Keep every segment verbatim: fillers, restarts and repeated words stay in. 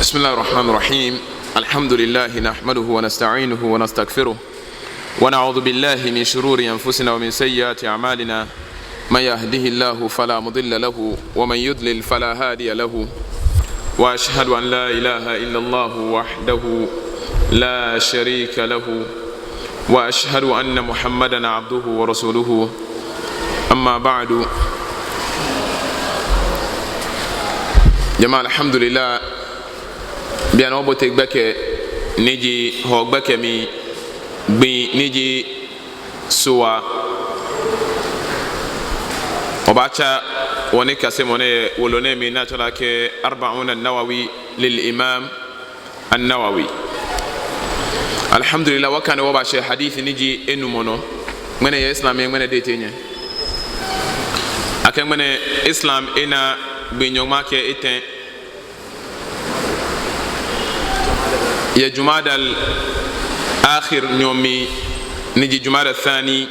بسم الله الرحمن الرحيم. الحمد لله نحمده ونستعينه ونستغفره ونعوذ بالله من شرور أنفسنا ومن سيئات أعمالنا. من يهده الله فلا مضل له ومن يضلل فلا هادي له. وأشهد أن لا إله إلا الله وحده لا شريك له وأشهد أن محمدا عبده ورسوله. أما بعد. Jama'a, alhamdulillah. Bianɛ wɔbote gbɛkɛ ni ji Hɔɔ gbɛkɛ mli gbi ni ji Sohaa. Wɔbaatsa wɔnikasemɔ nɛɛ yɛ wolo nɛɛ mli ni atsɛɔ lɛ akɛ Arba'una Nawawi lil Imam An-Nawawi. Alhamdulillah, wɔkane wɔbashɛ hadith ni ji enumɔ nɔ. Ŋmɛnɛ yɛ Islam lɛ, ŋmɛnɛ date enyiɛ. Akɛ ŋmɛnɛ Islam ena gbii nyɔŋma kɛ etɛ yɛ Jumadal Akhir nyɔɔŋ mli, ni ji Jumada Thani.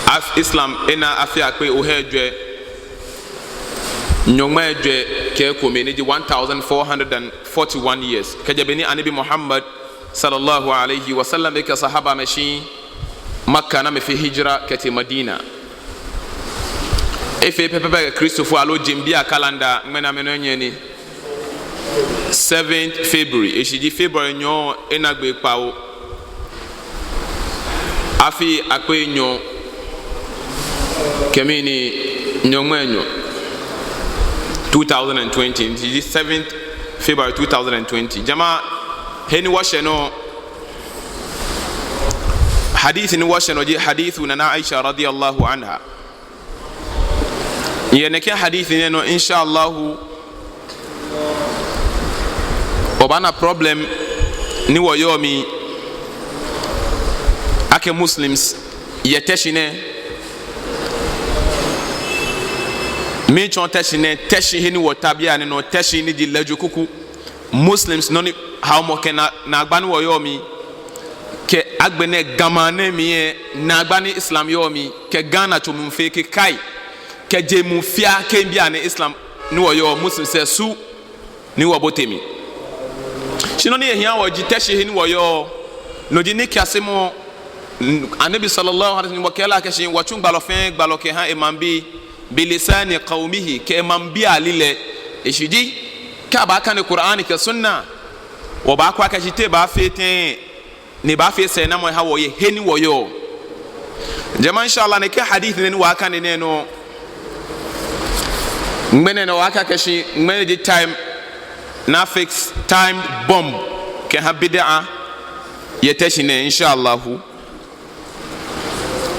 Af-, Islam ena afii akpe ohai ejwɛ nyɔŋmai ejwɛ kɛ ekome, ni ji one thousand four hundred and forty-one years. Kɛjɛ be ni Anabi Muhammad sallallahu alayhi wa sallam ekɛ sahabamɛi shi Makka ni amɛfee hijra kɛtee Madina. Efee pɛpɛɛpɛ kɛ Kristofoi aloo jeŋbii akalanda, ŋmɛnɛ amɛnɔ enyiɛ ni seventh February, eshishi ji February nyɔɔŋ ena gbii kpawo. Afii akpe enyɔ kɛ mɛni nyɔŋmai enyɔ, two thousand and twenty, eshishi ji seventh February two thousand and twenty. Jama'a, he ni wɔshɛ nɔ, hadith ni wɔshɛ nɔ ji hadith Nana Aisha radiyallahu anha. Yɛ nɛkɛ hadith nɛɛ nɔ, insha Allahu, obaana problem ni wɔyɔɔ mli akɛ Muslims yɛ Teshie nɛɛ. Miitsɔɔ Teshie nɛɛ, Teshie he ni wɔta bianɛ nɔ, Teshie ni ji Lɛjo Kuku. Muslims nɔ ni haomɔ kɛ naa-, naagba ni wɔyɔɔ mli, kɛ agbɛnɛ Ga maŋ nɛɛ mli lɛ naagba ni Islam yɔɔ mli, kɛ Ghana tso muu fɛɛ kɛ kai, kɛ jeŋ muu fɛɛ kɛ bianɛ Islam ni wɔyɔɔ, Muslims lɛ su ni wɔbote mli. Shi nɔ ni ehiaa wɔ ji Teshie he ni wɔyɔɔ, no ji nikasemɔ, n-, Anabi sallallahu alayhi wa sallam kɛɛ lɛ akɛ shi wɔtsu gbalɔ fɛɛ gbalɔ kɛha emaŋbii, bilisani qawmihi, kɛ emaŋbii alilɛi. Eshishi ji, kɛ abaakane Qur'an kɛ Sunna, wɔbaakwɛ akɛ shi te baafee tɛŋŋ ni baafee sɛɛnamɔ aha wɔ yɛ he ni wɔyɔɔ. Jama'a, insha Allah, nɛkɛ hadith nɛɛ ni wɔbaakane nɛɛ nɔ, ŋmɛnɛ nɔ wɔbaakɛɛ akɛ shi ŋmɛnɛ ji time ni afix time bomb kɛha bid'a yɛ Teshie nɛɛ, insha Allahu.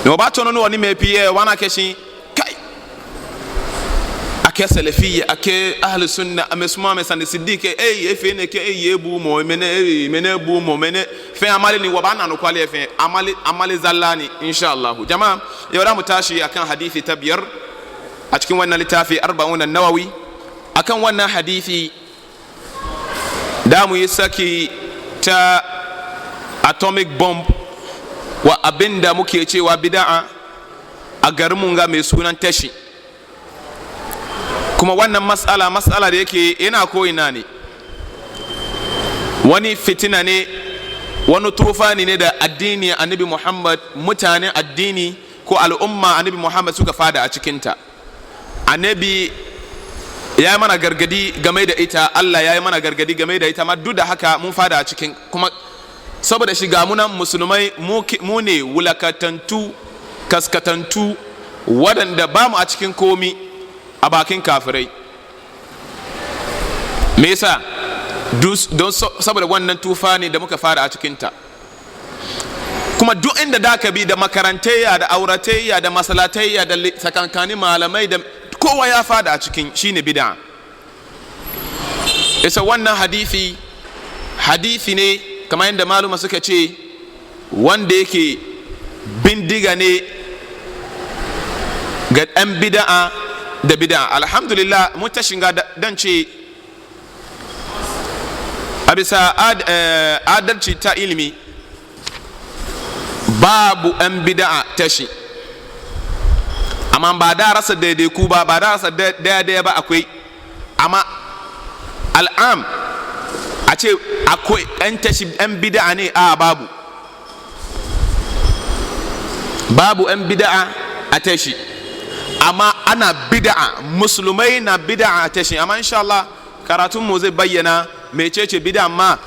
Ni wɔbaatsɔɔ nɔ ni wɔniimɛi pii yɛ, wɔna akɛ shi, kai, akɛ Salafiyya, akɛ Ahlu Sunna, amɛsumɔɔɔ amɛsane. Siddiq, ei, efee nɛkɛ, ei, ebuuu mɔ, mɛnɛ, ei, mɛnɛ ebuuu mɔ, mɛnɛ. Fɛɛ amale ni, wɔbaana anɔkwale fɛɛ. Amale, amale zalla ni, insha Allahu. Jama'a, yau za mu tashi akan hadisi ta biyar a cikin wannan littafi Arba'una Nawawi. Akan wannan hadisi, za mu yi saki ta atomic bomb wa abin da muke cewa bid'a a garinmu ga mai sunan Teshie. Kuma wannan mas'ala, mas'ala da yake yana ko'ina ne. Wani fitina ne, wani tufani ne da addini Annabi Muhammad, mutanen addini ko al'umma Annabi Muhammad suka fada a cikinta. Annabi ya yi mana gargadi game da ita, Allah ya yi mana gargadi game da ita, amma duk da haka mun fada a cikin, kuma saboda shi ga mu nan musulmai, mu ki-, mu ne wulakantattu, kaskantattu, waɗanda ba mu a cikin komi a bakin kafirai. Me yasa? Dus-, don so-, saboda wannan tufani da muka fada a cikinta. Kuma duk inda da ka bi, da makarantai ya, da auratai ya, da masallatai ya, da li-, tsakankanin malamai, da kowa ya fada a cikin, shi ne bid'a. Isa wannan hadisi, hadisi ne, kamar yadda maluma suka ce, wanda yake bindiga ne ga ɗan bid'a da bid'a. Alhamdulillah, mu Teshie ga da-, dan ce, a bisa ad-, eh, adalci ta ilimi, babu ɗan bid'a Teshie. Amma ba da rasa daidaiku ba, ba da rasa da-, daya-daya ba, akwai. Amma al'am, a ce akwai ƴan Teshie, ƴan bid'a ne, a, babu. Babu ƴan bid'a a Teshie. Amma ana bid'a, musulmai na bid'a a Teshie. Amma insha Allah, karatunmu zai bayyana mecece bid'a ma.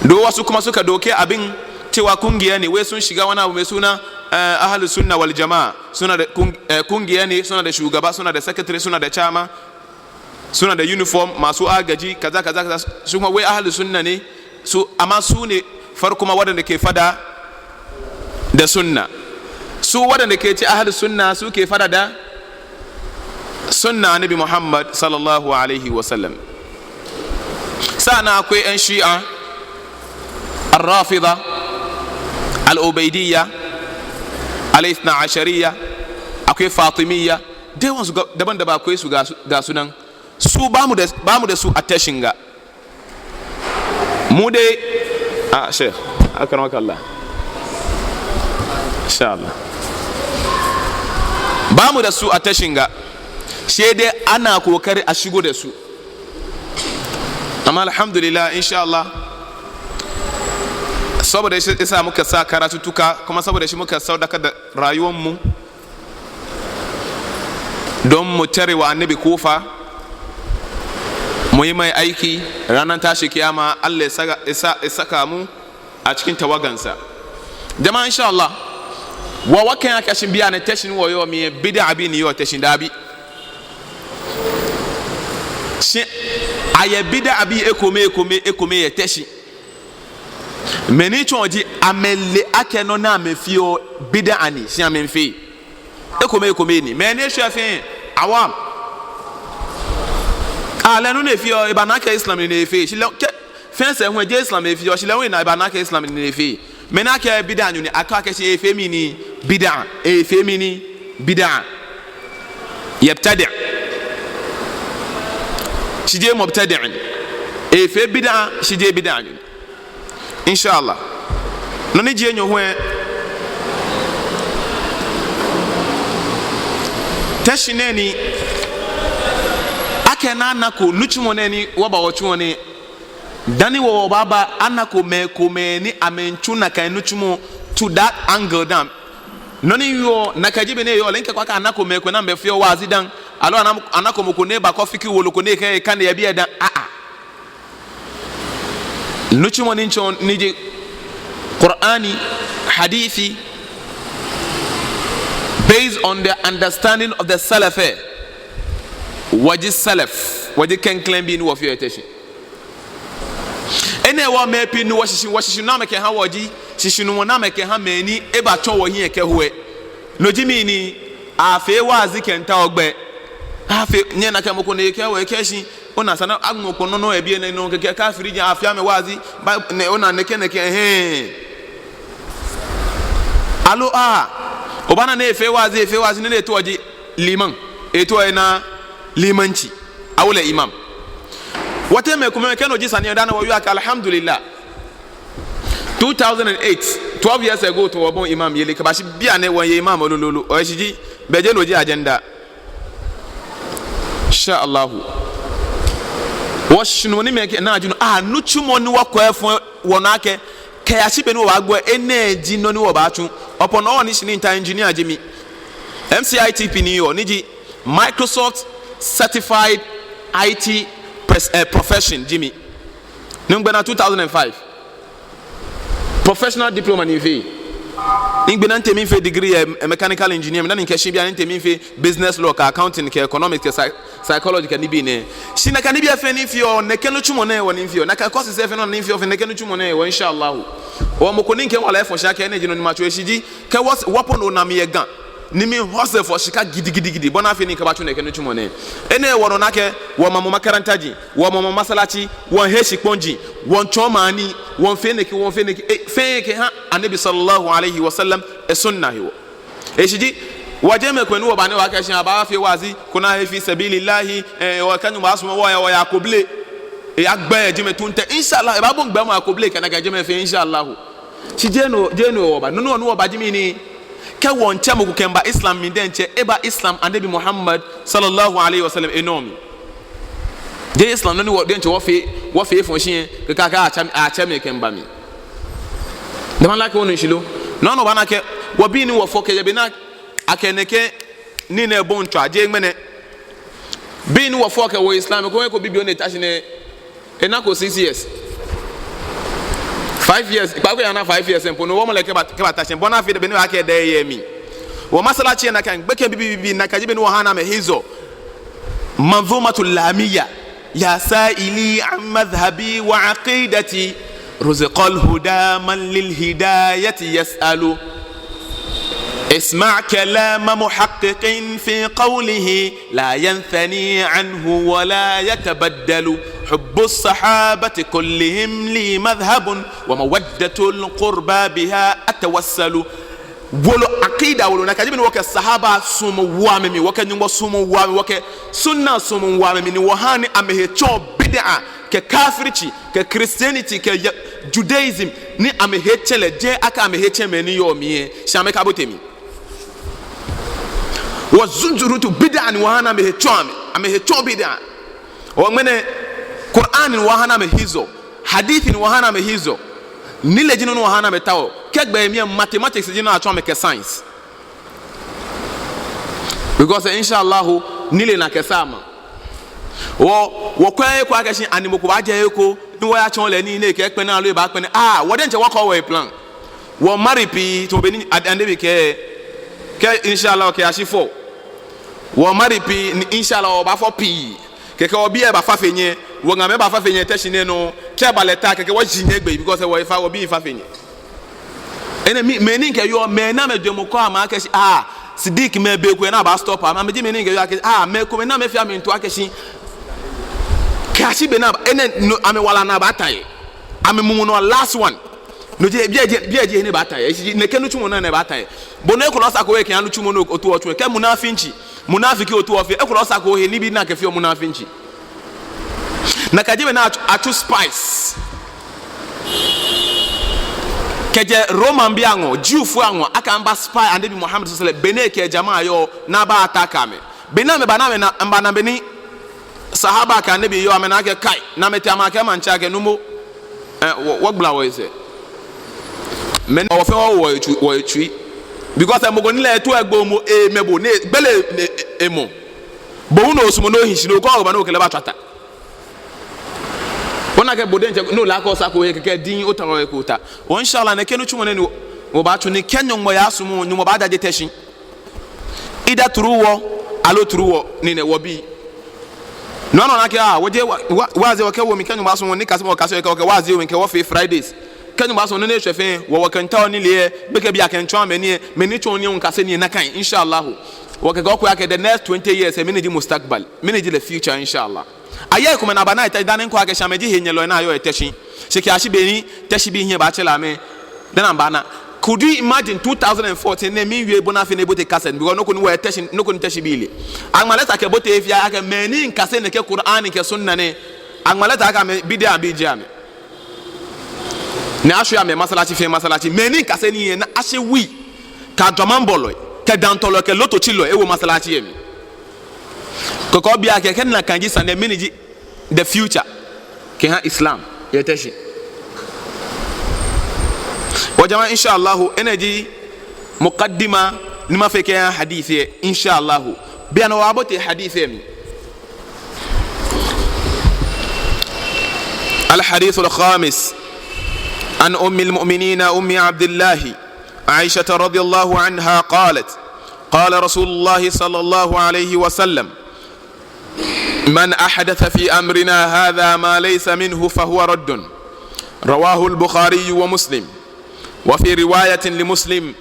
Don wasu kuma suka ɗauke abin cewa kungiya ne, wai sun shiga wani abu mai suna, eh, Ahlus Sunna wal Jama'a. Suna da kung-, eh, kungiya ne, suna da shugaba, suna da secretary, suna da chairman, suna da uniform, masu agaji, kaza, kaza, kaza. Su kuma wai Ahlus Sunna ne, su, amma su ne farko ma waɗanda ke faɗa da sunna. Su waɗanda ke ce Ahlus Sunna, su ke faɗa da sunna Annabi Muhammad sallallahu alaihi wa sallam. Sa'an akwai ƴan Shi'a, Ar-Rafida, Al-Ubaidiyya, Al-Ithna Ashariyya, akwai Fatimiyya, da yawansu ga-, daban-daban akwai su, ga su, ga su nan. Su ba mu da, ba mu da su a Teshie ga. Mu dai, a, Sheikh, akramakallah. Insha Allah. Ba mu da su a Teshie ga. Sai dai ana kokari a shigo da su. Amma alhamdulillah, insha Allah. Saboda shi isa muka sa karatuttuka, kuma saboda shi muka sadaukar da rayuwarmu. Don mu tare wa Annabi kofa, mu yi mai aiki, ranar tashi kiyama, Allah ya saka, ya sa-, ya saka mu a cikin tawagansa. Jama'a, insha Allah, wa wɔkɛɛ akɛ shi bianɛ Teshie ni wɔyɔɔ, mɛɛ bid'a bii ni yɔɔ Teshie, dabi. Shi ayɛ bid'a bii ekome, ekome, ekome yɛ Teshie. Mɛi ni tsɔɔ ji amɛle akɛ nɔ ni amɛfeɔ bid'a ni, shi amɛmiifee. Ekome, ekome ni. Mɛi ni eshwɛ fɛɛ, awam. A, lɛ nɔ ni efeɔ, ebaana akɛ Islam ni efeɔ. Shi lɛ kɛ, fɛɛ sɛɛ hu ejeee Islam efeɔ, shi lɛ hu ena ebaana akɛ Islam ni efeɔ. Mɛi ni akɛɛ bid'anyo ni, akɛɔ akɛ shi efee mɛni? Bid'a. Efee mɛni? Bid'a. Yabtadi'. Shi jeee mubtadi' ni. Efee bid'a, shi jeee bid'anyo ni. Insha Allah. Nɔ ni ji enyɔ hu lɛ, Teshie nɛɛ ni, akɛ naa nako nitsumɔ nɛɛ ni wɔba wɔtsuɔ nɛɛ. Dani wɔ wɔbaaba, anako mɛi komɛi ni amɛmiitsu nakai nitsumɔ to that angle dã. Nɔ ni yɔɔ, nakai ji bɔ ni eyɔɔ lɛ, mikɛɛɛ akɛ anako mɛi komɛi ni amɛfeɔ waazi dã. Aloo ana-, anako mɔ ko ni ebakɔ fiqh wolo ko ni ekɛ, ekane yɛ biɛ dã. Aa. Nitsumɔ ni mitsɔɔ ni ji Qur'ani, hadithi, based on the understanding of the Salaf, wɔji Salaf, wɔji klɛŋklɛŋ bii ni wɔfeɔ yɛ Teshie. Enɛ hewɔ mɛi pii nuɔ wɔshishi, wɔshishinumɔ ni amɛkɛha wɔ ji shishinumɔ ni amɛkɛha mɛi ni ebatsɔ wɔhiɛ kɛho lɛ. No ji mɛni? Afee waazi kɛmiitao gbɛ. Afee, nyɛna akɛ mɔ ko ni ekɛɛ wɔ, ekɛɛ shi, ona esa ni aŋmɔ kpɔnɔ nɔ yɛ biɛ nɛɛ nɔ, kɛkɛ kafiri ji afee amɛ waazi, ba, nɛɛ, ona nɛkɛ nɛkɛ, hɛɛ. Aloo a, obaana ni efee waazi, efee waazi, nɔ ni etaoɔ ji liman. Etaoɔ ena limanci. Awo lɛ imam. Wɔteŋ mɛi komɛi kɛ no ji sane lɛ, dani wɔwie akɛ alhamdulillah. Two thousand and eight, twelve years ago, tamɔ wɔbɔi imam yeli, kɛbashi bianɛ wɔyɛ imam lolo lolo. Oye, shi ji, bɛ jeee no ji agenda. Insha Allahu. Wɔshishinumɔ ni mɛi kɛɛ, naa ji no, a, nitsumɔ ni wɔkɔ efɔŋ wɔnɔ akɛ, kɛyashi be ni wɔbaagbo lɛ, enɛ ji nɔ ni wɔbaatsu. Upon all ni shi ni mita, engineer ji mi. M C I T P ni yɔɔ, ni ji Microsoft Certified I T pres-, eh, profession ji mi. Ni migbɛnaa two thousand and five. Professional diploma ni mifee. Migbɛnaa, mitee miifee degree yɛ, eh, mechanical engineering. Dani mikɛshi bianɛ mitee miifee business law kɛ accounting kɛ economics kɛ psy-, psychology kɛ nibii nɛɛ. Shi nakai nibii lɛ fɛɛ ni mifeɔ, nɛkɛ nitsumɔ nɛɛ hewɔ ni mifeɔ. Nakai courses lɛ fɛɛ nɔ ni mifeɔ, fɛɛ nɛkɛ nitsumɔ nɛɛ hewɔ, insha Allahu. Hewɔ mɔ ko ni mikɛ miwala efɔ̃ shi akɛ enɛ ji nɔ ni matsu, eshi ji, kɛ wɔ, wɔ po ni ona mi yɛ Ga ni mi hustle for shika gidigidigidi, bɔ ni afee ni mikɛbatsu nɛkɛ nitsumɔ nɛɛ. Enɛ hewɔ ni ona akɛ wɔmiimamɔ makaranta ji, wɔmiimamɔ masalaci, wɔmiihe shikpɔŋ ji, wɔmiitsɔɔ maŋ nii, wɔmiifee nɛkɛ, wɔmiifee nɛkɛ, eh, fɛɛ kɛha Annabi sallallahu alaihi wasallam esunna hewɔ. Eshi ji, wɔjeee mɛi komɛi ni wɔba ni wɔkɛɛ shi abaafee waazi, koni ahe fi sabilillahi, eh, wɔkɛ Nyɔŋmɔ asumɔ wɔ, wɔya Akobile. Eh, agbɛnɛ jɛmɛ tuntɛ, insha Allah, ebaabo gbɛ mɔ Akobile kɛ nakai jɛmɛ fɛɛ, insha Allah. Shi jeee no, jeee no wɔba. Nɔ ni, nɔ ni wɔba ji mɛni? Kɛ wɔmiitsɛ mɔ ko kɛmiiba Islam mli diɛŋtsɛ, eba Islam Annabi Muhammad sallallahu alaihi wasallam enɔ mli. Jeee Islam nɔ ni wɔ diɛŋtsɛ wɔfee, wɔfee fɔ̃ shi lɛ, kɛkɛ akɛ atsɛ mi, atsɛ mi kɛmiiba mli. Dama lɛ akɛ onu shishi lo. No nɔŋŋ obaana akɛ wɔbii ni wɔfɔ kɛjɛ be ni akɛ nɛkɛ nii nɛɛ bɔi tswaa, jeee ŋmɛnɛ. Bii ni wɔfɔ kɛwo Islam, ko eko bibioo ni eta shi nɛɛ, enako six years. Five years, kpaako eyana five years lɛ po, no hewɔ mɔ lɛ kɛba, kɛbata shi, bɔ ni afee lɛ be ni ebaakɛ daa eyɛ mli. Wɔ masalachi lɛ nakai, gbekɛbii bibii bibii, nakai ji be ni wɔhaa ni amɛ hizɔ. منظومة اللامية. يا سائلي عن مذهبي وعقيدتي، رزق الهدى من للهداية يسأل. اسمع كلام محقق في قوله، لا ينثني عنه ولا يتبدل. حب الصحابة كلهم لي مذهب، ومودة القربى بها أتوسل. Wolo, aqida wolo, nakai ji bɔ ni wɔkɛ sahaba suɔmɔ wo amɛmli, wɔkɛ Nyɔŋmɔ suɔmɔ wo amɛmli, wɔkɛ sunna suɔmɔ wo amɛmli, ni wɔhaa ni amɛhe tsɛɔ bid'a, kɛ kafirci, kɛ Christianity, kɛ ya-, Judaism, ni amɛhe tsɛ lɛ, jeee akɛ amɛhe tsɛ mɛi ni yɔɔ mli lɛ, shi amɛkabote mli. Wɔ zunzurutu bid'a ni wɔhaa ni amɛhe tsɛɔ amɛ, amɛhe tsɛɔ bid'a. Wɔ ŋmɛnɛ Qur'an ni wɔhaa ni amɛ hizɔ, hadith ni wɔhaa ni amɛ hizɔ. Nilee ji nɔ ni wɔhaa ni amɛtaoɔ. Kɛ gbɛ mli lɛ, mathematics ji nɔ ni atsɔɔ amɛ kɛ science. Because, eh, inshallah, nilee naa kɛ saa ma. Wɔ, wɔkwɛɛɛ eko akɛ shi ani mɔ ko baajɛ he ko ni wɔyatsɔɔ lɛ nii ni ekɛ kpɛnɛ aloo ebaakpɛnɛ. Ah, wɔ diɛŋtsɛ wɔkɔɔɔ wɔhe plan. Wɔ marry pii, tamɔ bɔ ni ad-, Annabi kɛɛ, kɛ inshallah kɛyashi fɔ. Wɔ marry pii, ni inshallah wɔbaafɔ pii. Kɛkɛ wɔbii lɛ baafa fe nyɛ, wɔŋamɛi baafa fe nyɛ Teshie nɛɛ nɔ, kɛ eba lɛ ta kɛkɛ wɔji nyɛ gbɛ, because wɔhe fa, wɔbii fa fe nyɛ. Enɛ mli, mɛi ni kɛ yɔɔ, mɛi ni amɛjwɛŋmɔ kɔɔ amɛ akɛ shi, ah, Siddiq mɛi be ko ni aba stop amɛ, amɛji mɛi ni kɛ yɔɔ akɛ, ah, mɛi komɛi ni amɛfee amɛmiito akɛ shi, kɛyashi be ni aba, enɛ, no, amɛwala naa baata yɛ. Amɛmumɔ nɔ last one. No ji, biɛ ji, biɛ ji he ni baata yɛ. Shi nɛkɛ nitsumɔ nɛɛ ni baata yɛ. Bo nɔ ekolɛ sa ko he kɛ nitsumɔ nɔ otaoɔ otsu. Kɛ munafinci, munafiki otaoɔ ofee. Ekolɛ sa ko he nibii ni akɛfeɔ munafinci. Nakai ji bɔ ni atsu, atsu spies kɛjɛ Roman bii aŋɔɔ, Jewfoi aŋɔɔ, akɛ amɛba spy Annabi Muhammad sallallahu alaihi wasallam, be ni ekɛ jama'a yɔɔ, ni aba attack amɛ. Be ni amɛba ni amɛna, amɛbana be ni sahaba kɛ Annabi yɔɔ, amɛna akɛ kai, ni amɛtee amɛkɛɛ maŋtsɛ akɛ nuumo, eh, wɔ, wɔgbala wɔhe sɛɛ. Mɛni, wɔ fɛɛ wɔwo wɔhe tsui, wɔhe tsui. Because, eh, mɔ ko ni lɛ eto egbo mo, eh, mɛ bo, ni gbele, ni, eh, mɔ. Bo hu ni osumɔɔ ni ohi shi, ni okɔ oba ni okɛ lɛ baatswa ta. Ona akɛ bo diɛŋtsɛ, ni ole akɛ sa ko he kɛkɛ diŋŋ otaoɔ eko ta. Wɔ inshallah, nɛkɛ nitsumɔ nɛɛ ni wɔ, wɔbaatsu ni kɛ Nyɔŋmɔ yasumɔ, Nyɔŋmɔ baajaje Teshie. Either through wɔ, aloo through wɔ, ni nɛ wɔbii. No nɔŋŋ akɛ, ah, wɔje wa, wa, waazi wɔkɛwo mli kɛ Nyɔŋmɔ sumɔ ni kase mɔ kase kɛ, kɛ waazi wɔkɛ wɔfee Fridays. Kɛ Nyɔŋmɔ sumɔ ni eshwɛ fɛɛ, wɔ, wɔkɛmiitao nilee, gbekɛbii akɛmiitsɔɔ amɛ nii, mɛi ni tsɔɔ nii wɔmiikase nii nakai, inshallah. Wɔkɛ, kɛ wɔkwɛ akɛ the next twenty years, mɛni ji mustaqbal, mɛni ji the future, inshallah. Ayɛi komɛi ni aba ni ete dani ŋkɔ akɛ shi amɛji henyɛlɔi ni yɔɔ Teshie. Shi kɛyashi be ni Teshie bii hiɛ baatsɛ lɛ amɛ. Then amɛbaana. Could you imagine two thousand and fourteen nɛɛ miwie bɔ ni afee ni ebote cassette? Because nɔ ko ni wɔ Teshie, nɔ ko ni Teshie bii le. Aŋma lɛta kɛbote he fɛɛ akɛ mɛi ni miikase nɛkɛ Qur'an kɛ sunna nɛɛ. Aŋma lɛta akɛ amɛ bid'a bii ji amɛ. Ni ashwie amɛ masalachi fɛɛ masalachi. Mɛi ni miikase nii lɛ ni ashe wii. Kɛ ajwamaŋbɔlɔi, kɛ dantɔlɔi, kɛ lototsilɔi, ewo masalachi lɛ mli. Kɔkɔ bi akɛ, kɛ nakai ji sane, mɛni ji the future kɛha Islam yɛ Teshie? Wɔ jama'a, inshallah, enɛ ji muqaddima ni mafee kɛha hadith lɛ, inshallah. Bianɛ wɔbaabote hadith lɛ mli. الحديث الخامس. عن أم المؤمنين أم عبد الله عائشة رضي الله عنها قالت: قال رسول الله صلى الله عليه وسلم: من أحدث في أمرنا هذا ما ليس منه فهو رد. رواه البخاري ومسلم. وفي رواية لمسلم: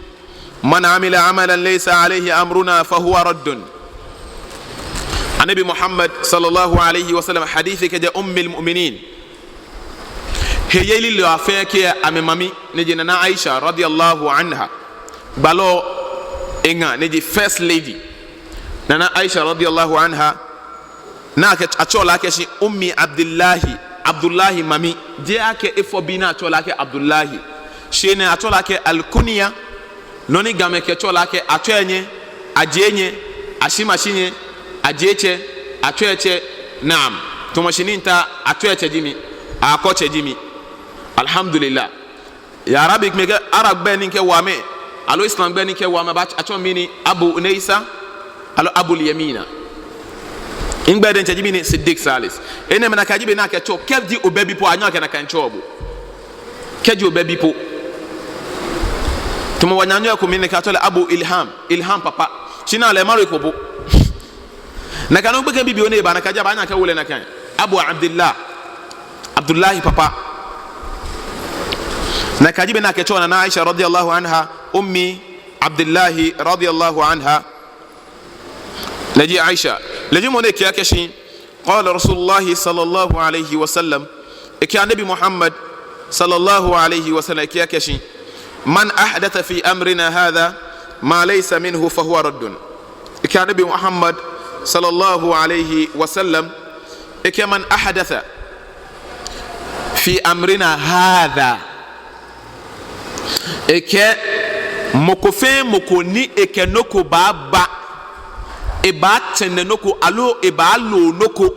من عمل عملا ليس عليه أمرنا فهو رد. Annabi Muhammad sallallahu alaihi wasallam hadith kɛjɛ Ummul Mu'minin. Heyelilɔi fɛɛ kɛ amɛmami, ni ji Nana Aisha radiyallahu anha. Gbalɔ lɛ eŋa, ni ji First Lady. Nana Aisha radiyallahu anha, ni akɛ, atsɛɔ lɛ akɛ shi Ummi Abdillahi, Abdullahi mami. Jeee akɛ efɔ bi ni atsɛɔ lɛ akɛ Abdullahi. Shi ni atsɛɔ lɛ akɛ alkunya, nɔ ni Gamɛi kɛtsɛɔ lɛ akɛ atswɛi nyɛ, ajei nyɛ, ashimashi nyɛ, ajei tsɛ, atswɛi tsɛ, naam. Tamɔ shi ni mita, atsɛɔ tsɛ ji mi, akɔ tsɛ ji mi. Alhamdulillah. Yɛ Arabic mli kɛ Arab gbɛi ni mikɛwoɔ amɛ, aloo Islam gbɛi ni mikɛwoɔ amɛ, abatsɛɔ mi ni Abu Unaisa, aloo Abul Yamina. Migbɛi diɛŋtsɛ ji mɛni? Siddiq Salis. Enɛɛmɛi nakai ji bɔ ni akɛtsɛɔ, kɛji obɛ bi po, anyɛɔ akɛ nakai atsɛɔ bo. Kɛji obɛ bi po. Tamɔ wɔnaanyo ko mli ni akɛtsɛɔ lɛ Abu Ilham, Ilham papa. Shi naa lɛ emarry ko po. Nakai nɔŋŋ gbekɛ bibioo ni eba nakai ji abaanyɛ akɛwo lɛ nakai. Abu Abdillah, Abdullahi papa. Nakai ji bɔ ni akɛtsɛɔ Nana Aisha radiyallahu anha, Ummi Abdillahi radiyallahu anha. Lɛ ji Aisha. Lɛ ji mɔ ni kɛɛ akɛshi, qala Rasulullahi sallallahu alayhi wa sallam. Ekɛɛ Annabi Muhammad sallallahu alayhi wa sallam, ekɛɛ akɛshi, man ahdatha fi amrina hadha ma laysa minhu fahuwa raddun. Ekɛɛ Annabi Muhammad sallallahu alayhi wa sallam, ekɛɛ man ahdatha fi amrina hadha. Ekɛɛ mɔ ko fɛɛ mɔ ko ni ekɛ nɔ ko baaba, ebaatsɛne nɔ ko, aloo ebaalo nɔ ko,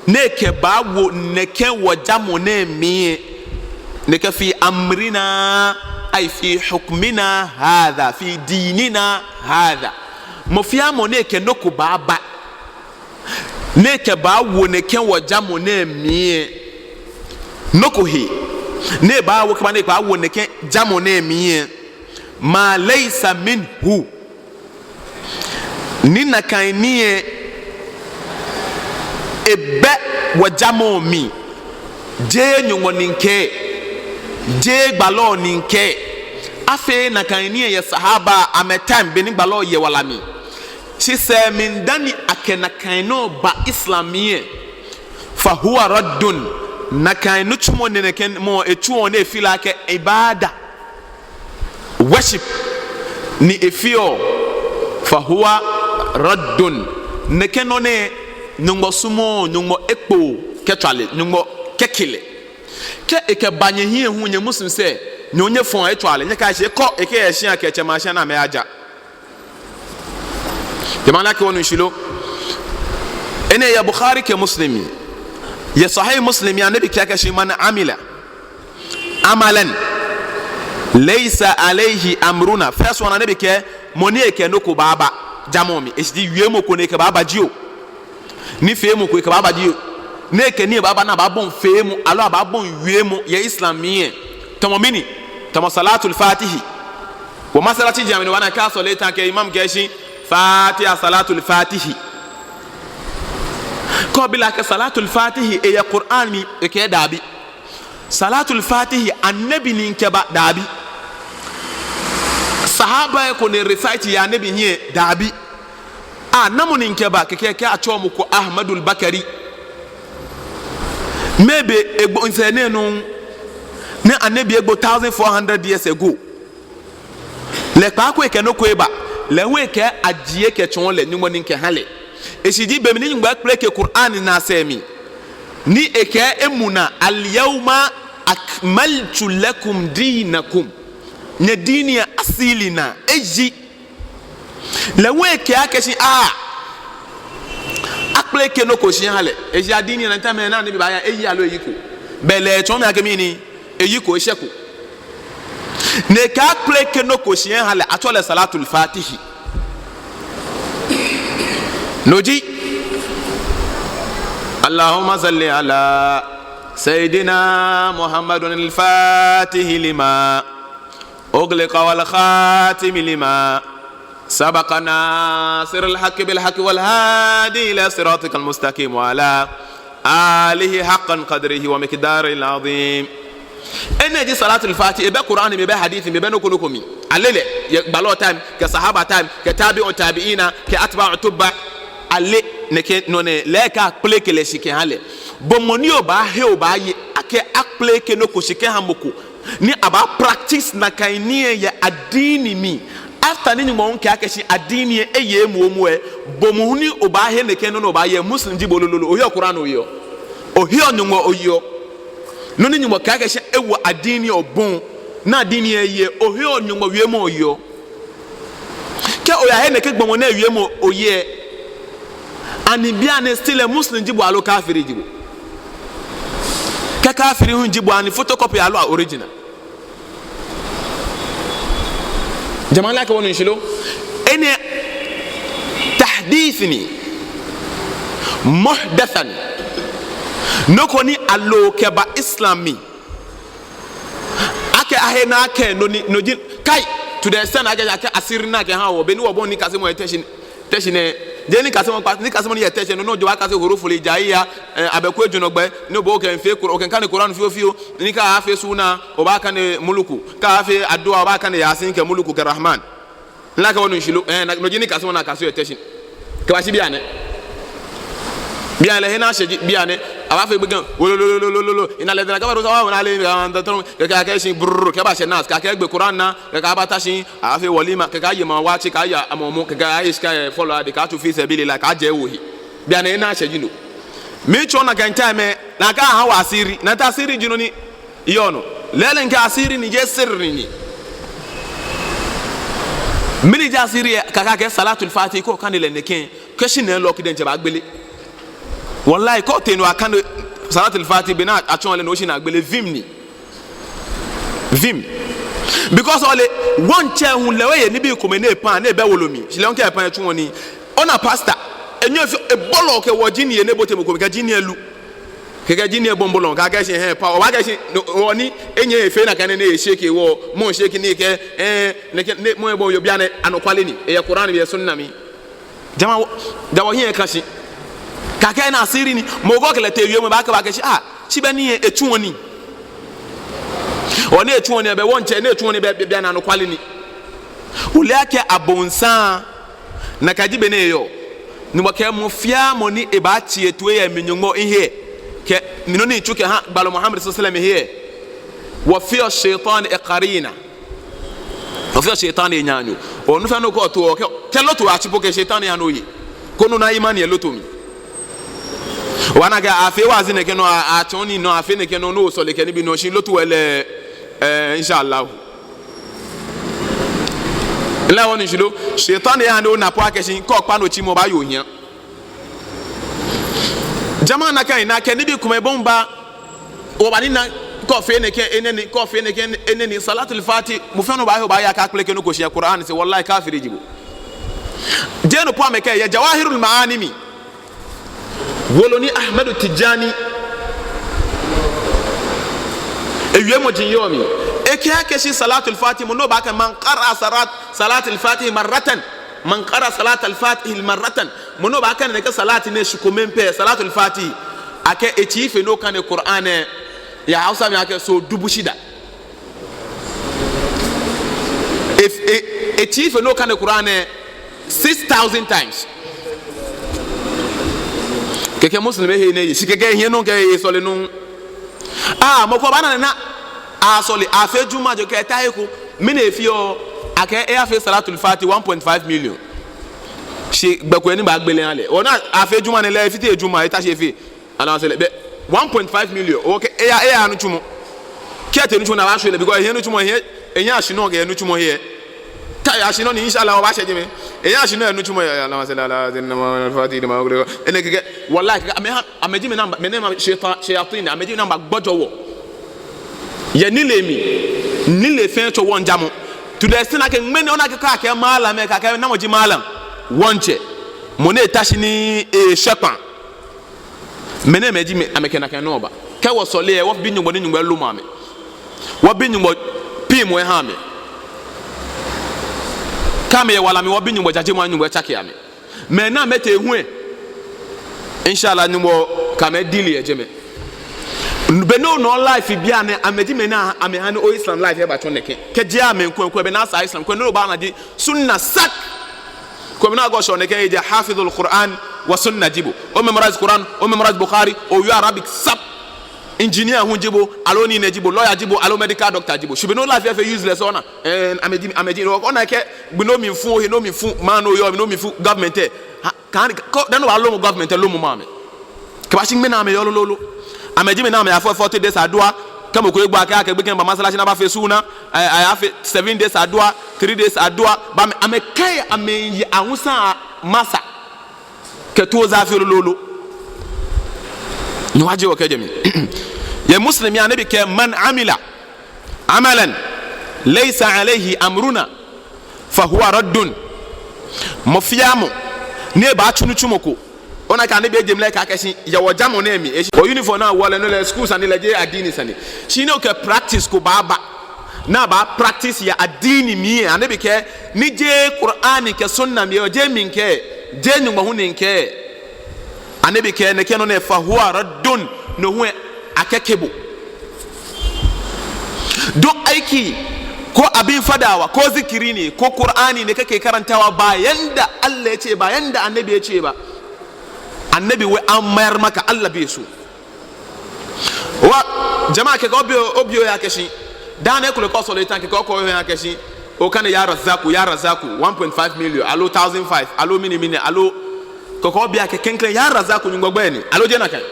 ni ekɛbaawo nɛkɛ wɔjamɔ nɛɛ mli lɛ, nɛkɛ fi amrina, ay fi hukmina hadha, fi dinina hadha. Mɔ fɛɛ mɔ ni ekɛ nɔ ko baaba, ni ekɛbaawo nɛkɛ wɔjamɔ nɛɛ mli lɛ, nɔ ko he, ni ebaawo kɛba ni ekɛbaawo nɛkɛ jamɔ nɛɛ mli lɛ, ma laysa minhu, ni nakai nii lɛ ebɛ wɔjamɔ mli, jeee Nyɔŋmɔ ni kɛɛ, jeee gbalɔ ni kɛɛ. Afeee nakai nii lɛ yɛ sahaba amɛ time, beni gbalɔ yɛ wala mli. Shi sɛɛ mli dani akɛ nakai nɔ ba Islam mli lɛ, fahuwa raddun, nakai nitsumɔ nɛɛ nɛkɛ mɔ etsuɔ ni efeɔ lɛ akɛ ibada, worship ni efeɔ, fahuwa raddun. Nɛkɛ nɔ nɛɛ Nyɔŋmɔ sumɔɔɔ, Nyɔŋmɔ ekpoo kɛtswa lɛ, Nyɔŋmɔ kɛke lɛ. Kɛ ekɛba nyɛhiɛ hu nyɛ Muslim sɛɛ, nyɛ hu nyɛfɔɔ etswa lɛ, nyɛkɛɛ shi ekɔ, ekɛya eshia kɛ etsɛmɛi ashia ni amɛyaja. Jama'a, lɛ akɛ wɔnu shishi lo? Enɛ yɛ Bukhari kɛ Muslim. Yɛ Sahih Muslim lɛ, Annabi kɛɛ akɛshi man amila amalan laysa alayhi amruna. First one, Annabi kɛɛ mɔ ni ekɛ nɔ ko baaba jamɔ mli, eshishi ji wiemɔ ko ni ekɛbaaba jio, nifeemɔ ko ekɛbaaba jio, ni ekɛ nii baaba ni abaabɔi feemɔ, aloo abaabɔi wiemɔ yɛ Islam mli lɛ, tamɔ mɛni? Tamɔ Salatul Fatihi. Wɔ masalaci jamiu ni wɔna kɛ asɔle ta kɛ imam kɛɛ shi Fatiha, Salatul Fatihi. Kɛ obi lɛ akɛ Salatul Fatihi eyɛ Qur'an mli, ekɛɛ dabi. Salatul Fatihi Annabi ni kɛba, dabi. Sahaba ko ni recite yɛ Annabi hiɛ, dabi. Ah, namɔ ni kɛba? Kɛkɛ akɛɛ atsɛɔ mɔ ko Ahmadul Bakari. Maybe egbo nsɛɛ nɛɛ nɔŋŋ, ni Annabi egbo thousand four hundred years ago. Lɛ kpaako ekɛ nɔ ko eba, lɛ hu ekɛɛ ajie kɛtsɔɔ lɛ, Nyɔŋmɔ ni kɛha lɛ. Eshishi ji be mli ni Nyɔŋmɔ ekpeleke Qur'an naa sɛɛ mli, ni ekɛɛ emu naa, al-yawma akmaltu lakum dinakum. Nyɛ dini lɛ asili naa, eji. Lɛ hu ekɛɛ akɛshi, ah, akpeleke nɔ ko shi aha lɛ. Eji adini lɛ nta mɛ na ni bi baaya, eyi aloo eyiko. Belɛ etsɔɔ mi akɛ mɛni? Eyiko, eshɛko. Ni ekɛɛ akpeleke nɔ ko shi aha lɛ, atsɛɔ lɛ Salatul Fatihi. No ji, Allahumma salli ala Sayyidina Muhammadun al-Fatihi lima أغلق والخاتم لما سبق ناصر الحق بالحق والهادي إلى صراطك المستقيم وعلى آله حق قدره ومقداره العظيم. Enɛ ji Salatul Fatihi, ebɛ Qur'an mli, ebɛ hadith mli, ebɛ nɔ ko nɔ ko mli. Ale lɛ, yɛ gbalɔ time, kɛ sahaba time, kɛ tabi'u tabi'ina, kɛ atba'u tubba. Ale nɛkɛ nɔ nɛɛ, lɛ ekɛɛ akpeleke lɛ shi kɛha lɛ. Bo mɔ ni obaahe obaaye akɛ akpeleke nɔ ko shi kɛha mɔ ko, ni abaa practice nakai nii lɛ yɛ adini mli. After ni Nyɔŋmɔ hu kɛɛ akɛshi adini lɛ eye momo lɛ, bo mɔ hu ni obaahe nɛkɛ nɔ ni obaaye, Muslim ji bo lolo lo, oheɔ Qur'an oyeɔ, oheɔ Nyɔŋmɔ oyeɔ. Nɔ ni Nyɔŋmɔ kɛɛ akɛshi ewo adini lɛ obɔ, ni adini lɛ eye, oheɔ Nyɔŋmɔ wiemɔ oyeɔ. Kɛ oyahe nɛkɛ gbɔmɔ nɛɛ wiemɔ oye, Ani bianɛ still Muslim ji bo aloo kafiri ji bo? Kɛ kafiri hu ji bo, ani photocopy aloo original? Jama'a, like, wɔnu shishi lo? Enɛ tahdith ni, muhdatha ni. Nɔ ko ni alo kɛba Islam mli. Akɛ ahe naa akɛ no ni, no ji, kai, to the extent akɛ, akɛ asiri ni akɛha wɔ, beni wɔbɔi nikasemɔ yɛ Teshie, Teshie nɛɛ. Jeee nikasemɔ kpakpa, nikasemɔ ni yɔɔ Teshie, no nɔŋŋ ji wɔkase huruful hijaiya, eh, abɛku ejurɔ gbɛ, ni bo okɛmiifee Qur-, okɛmiikane Qur'an fiofio, ni kɛ aafee suna, obaakane muluku, kɛ aafee adua, obaakane Yasin kɛ muluku kɛ Rahman. Like, wɔnu shishi lo? Eh, no ji nikasemɔ ni akaseɔ yɛ Teshie kɛbashi bianɛ. Bianɛ lɛ he ni ashɛ ji, bianɛ abaafee gbekɛ, wolololololo, innal ladhina kafaru sawa'un alayhim a anzartahum, kɛkɛ akɛshi brrr, kɛbashɛ Nas, kɛkɛ agbe Qur'an naa, kɛkɛ abata shi, aafee walima, kɛkɛ aye maŋ waakye, kɛkɛ aye amɔmɔ, kɛkɛ aye shika yɛ fɔlɔ adi, kɛkɛtsu fi sabilillah, kɛkɛje wohe. Bianɛ he ni ashɛ ji no. Miitsɔɔ nakai time lɛ, nakai aha wɔ asiri, nakai asiri ji nɔ ni yɔɔ nɔ. Lɛɛlɛŋ kɛ asiri ni, jeee sirri ni. Mɛni ji asiri lɛ? Kɛkɛ akɛ Salatul Fati, kɛ okane lɛ nɛkɛ, kɛ oshi ni lock diɛŋtsɛ baagbele. Wallahi, kɛ otee nɔ okane Salatul Fati, be ni atsɔɔ lɛ nɔ, oshi ni agbele, vim ni. Vim. Because ole, wɔŋtsɛ hu lɛ, wɔyɛ nibii komɛi ni epa, ni ebɛ wolo mli. Shi lɛ hu kɛ epa etsuɔ nii. Ona pastor, enyɛɔ efeɔ, ebolɔɔ kɛ wɔ jini lɛ ni ebote mɔ ko mli, kɛ jini lɛ lu. Kɛkɛ jini lɛ bɔi bolɔi, kɛkɛ akɛshi, hɛɛ, pa, obaakɛɛ shi, no, hewɔ ni enyɛ efee nakai nɛɛ ni eshake wɔ, mɔ shake ni kɛ, eh, nɛkɛ, ni mɔ lɛ bɔi yoo, bianɛ anɔkwale ni, eyɛ Qur'an mli, eyɛ sunna mli. Jama'a, wɔ, ja wɔhiɛ aka shi. Kɛkɛ enɛ asiri ni, mɔ ko kɛ lɛ tee wiemɔ, ebaakɛɛ, ebaakɛɛ shi, ah, shi bianɛ lɛ etsuɔ nii. Hewɔ ni etsuɔ nii, ebɛ wɔŋtsɛ, ni etsuɔ nii, bɛ, bɛ, bianɛ anɔkwale ni. Ole akɛ abonsam, nakai ji bɔ ni eyɔɔ. Nyɔŋmɔ kɛɛ mɔ fɛɛ mɔ ni ebaatsi etoi yɛ mi Nyɔŋmɔ mihe, kɛ mi nɔ ni mitsu kɛha gbalɔ Muhammad sallallahu alaihi wasallam he lɛ, wɔfeɔ shaitan lɛ qarina. Wɔfeɔ shaitan lɛ naanyo. Hewɔ nɔ fɛɛ nɔ ko otaoɔ, kɛ, kɛ lotto atsi po, kɛ shaitan lɛ ha ni oye. Koni ona imani yɛ lotto mli. Obaana akɛ afee waazi nɛkɛ nɔŋŋ, a, atsɔɔ nii nɔŋŋ, afee nɛkɛ nɔŋŋ, ni osɔle kɛ nibii nɔŋŋ, shi lotto lɛ, eh, inshallah. Like, wɔnu shishi lo? Shaitan lɛ ha ni ona po akɛ shi, kɛ okpa nɔ otsi mɔ, obaaye ohiɛ. Jama'a, nakai, nakai nibii komɛi bɔi baa. Obaana ni, kɛ ofee nɛkɛ, enɛ ni, kɛ ofee nɛkɛ, enɛ ni, Salatul Fati, mɔ fɛɛ mɔ baahe, obaaya akɛ akpleke nɔ ko shi yɛ Qur'an sɛɛ, wallahi kafiri ji bo. Jeee no po amɛkɛɛ yɛ Jawahirul Ma'ani mli. Wolo ni Ahmadu Tijani ewiemɔ ji yɔɔ mli. Ekɛɛ akɛ shi Salatul Fati, mɔ ni baakane, man qara'a salat, Salatul Fati marratan, man qara'a Salatul Fati marratan, mɔ ni baakane nɛkɛ salati nɛɛ shikome pɛ, Salatul Fati, akɛ etsii fe ni okane Qur'an lɛ, yɛ Hausa mli akɛ so dubu shida. If, e, etsii fe ni okane Qur'an lɛ six thousand times. Kɛkɛ Muslim ehe nɛɛ, shi kɛkɛ ehiɛ nɔ kɛ esɔle nɔ. Ah, mɔ ko baana ni asɔle, afee Juma jogbaŋŋ kɛ ta he ko. Mɛni efeɔ? Akɛ eyafee Salatul Fati one point five million. Shi gbɛ ko ni baagbele aha lɛ. Ona, afee Juma nɛɛ lɛ, efite Juma, eta shi efee. Allahumma salli, bɛ one point five million. Okay, eya, eya nitsumɔ. Kɛ etee nitsumɔ ni abaashwie lɛ, because ehiɛ nitsumɔ, ehiɛ, ehiɛ ashi nɔ kɛ nitsumɔ he. Kɛ eya ashi nɔ ni, inshallah, wɔbaashɛ jɛmɛ. Ehiɛ ashi nɔ yɛ nitsumɔ he. Allahumma salli ala sayyidina Muhammad al-Fatih lima ughliqa. Enɛ kɛkɛ, wallahi, kɛkɛ, amɛha, amɛji mɛi ni amba, mɛi ni amba shaitan, shayatin, amɛji mɛi ni amba gbɔjɔ wɔ. Yɛ nilee mli, nilee fɛɛ tsɔ wɔŋjamɔ. To the extent akɛ ŋmɛnɛ ona akɛ kɛ akɛɛ malam lɛ, kɛ akɛɛ namɔ ji malam? Wɔŋtsɛ. Mɔ ni eta shi ni eshwɛ kpaa. Mɛnɛɛmɛi ji mɛi, amɛkɛ nakai nɔ ba. Kɛ wɔsɔle lɛ, wɔbi Nyɔŋmɔ ni Nyɔŋmɔ lomɔ amɛ. Wɔbi Nyɔŋmɔ piŋmɔ eha amɛ. Kɛ amɛyɛ wala mli, wɔbi Nyɔŋmɔ jajemɔ ni Nyɔŋmɔ tsake amɛ. Mɛi ni amɛtee hu lɛ, inshallah, Nyɔŋmɔ kɛ amɛ deal yɛ jɛmɛ. Be ni onɔ life bianɛ, amɛji mɛi ni amɛha ni o Islam life lɛ batsɔ nɛkɛ. Kɛji amɛ ŋkwɛ ŋkwɛ, be ni asaa Islam, kwɛ ni obaana ji sunna sak. Kwɛ mɛi ni agɔ shɔ nɛkɛ, eji hafidhul Qur'an wa sunna ji bo. O memorize Qur'an, o memorize Bukhari, o yɔɔ Arabic sap. Engineer hu ji bo, aloo nii nɛɛ ji bo, lawyer ji bo, aloo medical doctor ji bo. Shi be ni o life lɛ fee useless, ona. Eh, amɛji, amɛji, ona akɛ, gbi ni omli fu ohe, ni omli fu maŋ ni oyɔɔ, ni omli fu government lɛ. Ha, kɛ, kɛ, dani obaalomɔ government lɛ, lomɔ maŋ mɛi. Kɛbashi ŋmɛnɛ amɛyɔɔ lolo. Amɛji mɛi ni amɛyafeɔ forty days adua. Kɛ mɔ ko egbo akɛ, akɛ gbekɛ miiba masalaci ni abafee suna. Aya, ayafee seven days adua, three days adua. Bɛ amɛ, amɛkɛɛ amɛye awusa masa. kɛ tuo zaafi lolo. Ni wɔje wɔkɛjɛ mli. Yɛ Muslim mli, Annabi kɛɛ, "Man amila amalan laysa alayhi amruna fahuwa raddun." Mɔ fɛɛ mɔ ni ebaatsu nitsumɔ ko, ona akɛ Annabi eje mli lɛ ekɛɛ akɛshi, yɛ wɔjamɔ nɛɛ mli, eshi, o uniform ni awoɔ lɛ, no lɛ school sane lɛ, jeee addini sane. Shi ni okɛ practice ko baaba, ni abaa practice yɛ addini mli lɛ, Annabi kɛɛ, ni jeee Qur'an kɛ sunna mli lɛ, jeee mi mikɛɛ, jeee Nyɔŋmɔ hu ni mikɛɛ. Annabi kɛɛ, nɛkɛ nɔ nɛɛ, fahuwa raddun, no hu akɛke bo. Duk aiki, ko abin fadawa, ko zikiri ne, ko Qur'ani ne kake karantawa, ba yanda Allah ya ce ba, yanda Annabi ya ce ba, Annabi wai an mayar maka, Allah bai so. Wa, jama'a, kɛkɛ obi o, obi o ya akɛshi. Dani kulɛ kɛ osɔle tan, kɛkɛ okɛɛ ohe akɛshi, okane ya Razaku, ya Razaku, one point five million, aloo thousand five, aloo mɛni mɛni, aloo kɛkɛ obi akɛ klɛŋklɛŋ ya Razaku Nyɔŋmɔ gbɛi ni, aloo jeee nakai?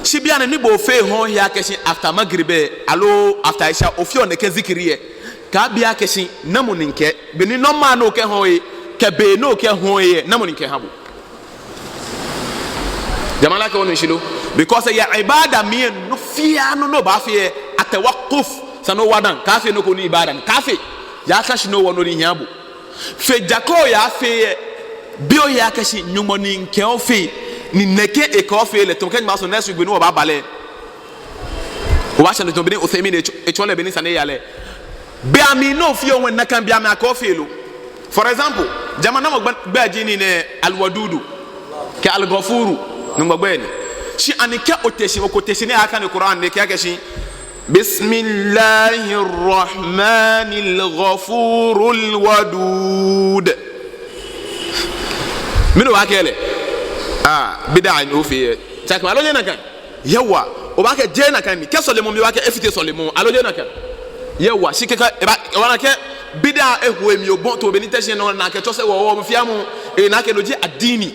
Shi bianɛ ni bo ofeɔ ohe akɛshi after Maghrib lɛ, aloo after Isha, ofeɔ nɛkɛ zikiri lɛ, kɛ abi akɛshi namɔ ni mikɛɛ, be ni normal ni okɛhe ohe, kɛ be ni okɛhe ohe lɛ, namɔ ni mikɛha bo? Jama'a, like, onu shishi lo? Because yɛ ibada mli lɛ, nɔ fɛɛ nɔ ni obaafee lɛ, atawaqquf, esa ni owa dã, kaafee nɔ ko ni ibada ni, kaafee. Yaakã shi ni owɔ nɔ ni hiaa bo. Fe ja ko yaafee lɛ, bi ohe akɛshi, Nyɔŋmɔ ni mikɛɛ ofee, ni nɛkɛ ekɛɛ ofee lɛ, tamɔ kɛ Nyɔŋmɔ sumɔ next week be ni wɔbaaba lɛ, obaashɛ nɔ tamɔ bɔ ni Uthaymin etsɔɔ, etsɔɔ lɛ bɔ ni sane lɛ yaa lɛ. Bei amli ni ofeɔ ŋwɛi nakai bei amli akɛɛ ofee lo. For example, jama'a, namɔ gbɛi, gbɛi ji nii nɛɛ, Al-Wadudu kɛ Al-Ghafuru, Nyɔŋmɔ gbɛi ni. Shi ani kɛ ote shi, mɔ ko te shi ni akane Qur'an ni ekɛɛ akɛshi, "Bismillahir Rahmanir Ghafurul Wadud." Mɛni obaakɛɛ lɛ? Ah, bid'a ni ofee lɛ. Tsakma, aloo jeee nakai? Yawwa, obaakɛɛ jeee nakai ni. Kɛ sɔlemɔ mli, obaakɛɛ efite sɔlemɔ, aloo jeee nakai? Yawwa, shi kɛkɛ, eba, obaana akɛ bid'a eho emli obɔ tamɔ bɔ ni Teshie nɔ naa kɛ tsɔse wɔ, wɔ mɔ fɛɛ mɔ, ena akɛ no ji addini.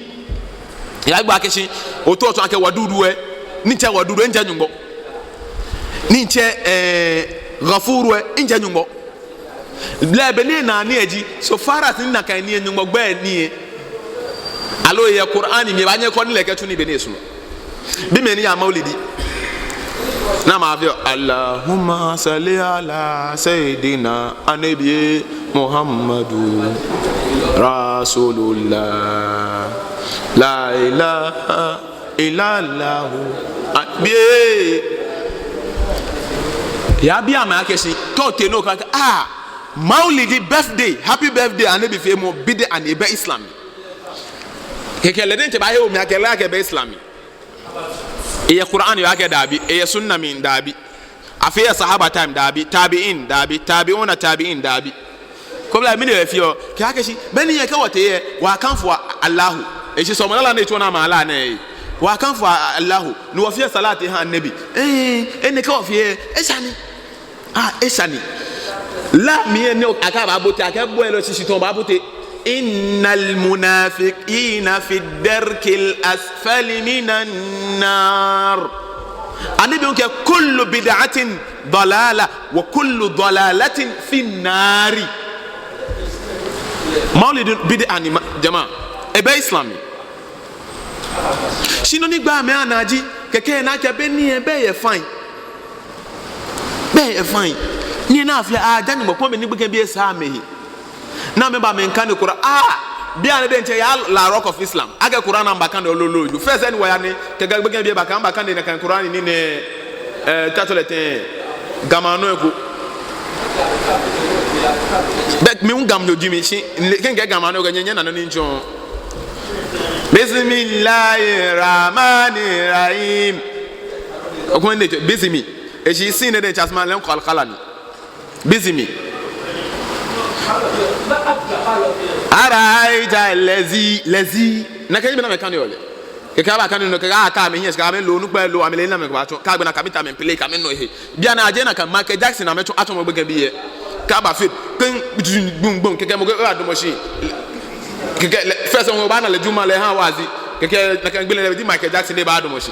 Yagba akɛshi, oto otsɔɔ akɛ Wadudu lɛ, ni tsɛ Wadudu lɛ, ŋjɛ Nyɔŋmɔ. Ni tsɛ, eh, Ghafuru lɛ, ŋjɛ Nyɔŋmɔ. Lɛ be ni ena ni eji, so far as ni nakai ni Nyɔŋmɔ gbɛi ni lɛ, aloo yɛ Qur'an mli, ebaanyɛ ekɔ nii lɛ ekɛtsu nii be ni esumɔɔ. Bi mɛi ni yaa Maulidi. Ni amɛfeɔ, "Allahumma salli ala Sayyidina Annabi Muhammadu Rasulullah. La ilaha illallahu." Ah, bi, yabi amɛ akɛshi, te otee ni okɛɛ akɛ, ah, Maulidi, birthday, happy birthday, Annabi feemɔ, bid'a ni, ebɛ Islam. Kɛkɛ lɛ diɛŋtsɛ baahe omli akɛ lɛ akɛ ebɛ Islam. Eyɛ Qur'an mli akɛ dabi, eyɛ sunna mli dabi. Afee yɛ sahaba time dabi, tabi'in dabi, tabi'una tabi'in dabi. Kɛ obla mɛni efeɔ, ekɛɛ akɛshi, beni yɛ kɛ wɔtee lɛ, wɔkanfoɔ Allahu. Eshi sɔlemɔ lala ni etsɔɔ ni amɛlaa nɛɛ. Wɔkanfoɔ Allahu, ni wɔfeɔ salati ha Annabi. Eh, enɛ kɛ wɔfee lɛ, esa ni. Ah, esa ni. La mli lɛ ni akɛɛ abaabote, akɛɛ bo lɛ shishi tɔŋŋ obaabote. Innal munafiqina fi darkil asfali minan nar. Annabi hu kɛɛ kullu bid'atin dalala wa kullu dalalatin fin nari. Maulid bid'a ni ma-, jama'a. Ebɛ Islam. Shi nɔ ni gbaa mɛi anaa ji, kɛkɛ ena akɛ beni lɛ, be yɛ fine. Be yɛ fine. Ni ena afee, ah, ja Nyɔŋmɔ kpɔŋ be ni gbekɛbii lɛ saa amɛhe. Ni amɛba amɛkane Qur'an. Ah, bianɛ diɛŋtsɛ yɛ La Rock of Islam. Akɛ Qur'an ni amɛbakane lolo. First ni wɔya ni, kɛkɛ gbekɛbii lɛ bakane, bakane nakai Qur'an ni nɛɛ, eh, tato lɛ tɛŋŋ. Ga maŋ nɔ eko. But mi hu Ganyo ji mi shi, kɛ mikɛɛ Ga maŋ nɔ eko, nyɛ, nyɛna nɔ ni mitsɔɔ. Bismillahir Rahmanir Rahim. Okwɛ nɛɛ, bismi. Eshi sin nɛɛ diɛŋtsɛ asɛmɔ lɛ ŋkɔ alqalami. Bismi. Ara'ayta allazi, lazi. Nakai ji bɔ ni amɛkaneɔ lɛ. Kɛkɛ abakane nɔ, kɛkɛ akɛ amɛhiɛ, kɛkɛ amɛlo, onukpa lɛ lo, amɛle ni amɛkɛbatsɔ. Kɛ agbɛnɛ akɛ amɛtee amɛpele, kɛ amɛnɔ he. Bianɛ ajɛ nakai, ma kɛ Jackson amɛtsɔ, atsɔmɔ gbekɛbii lɛ. Kɛ aba field, pɛŋ, gbum, gbum, kɛkɛ mɔ ko badamɔ shi. Kɛkɛ lɛ, first one, obaana lɛ Juma lɛ ehaa waazi. Kɛkɛ nakai gbele lɛ, eji Michael Jackson ni badamɔ shi.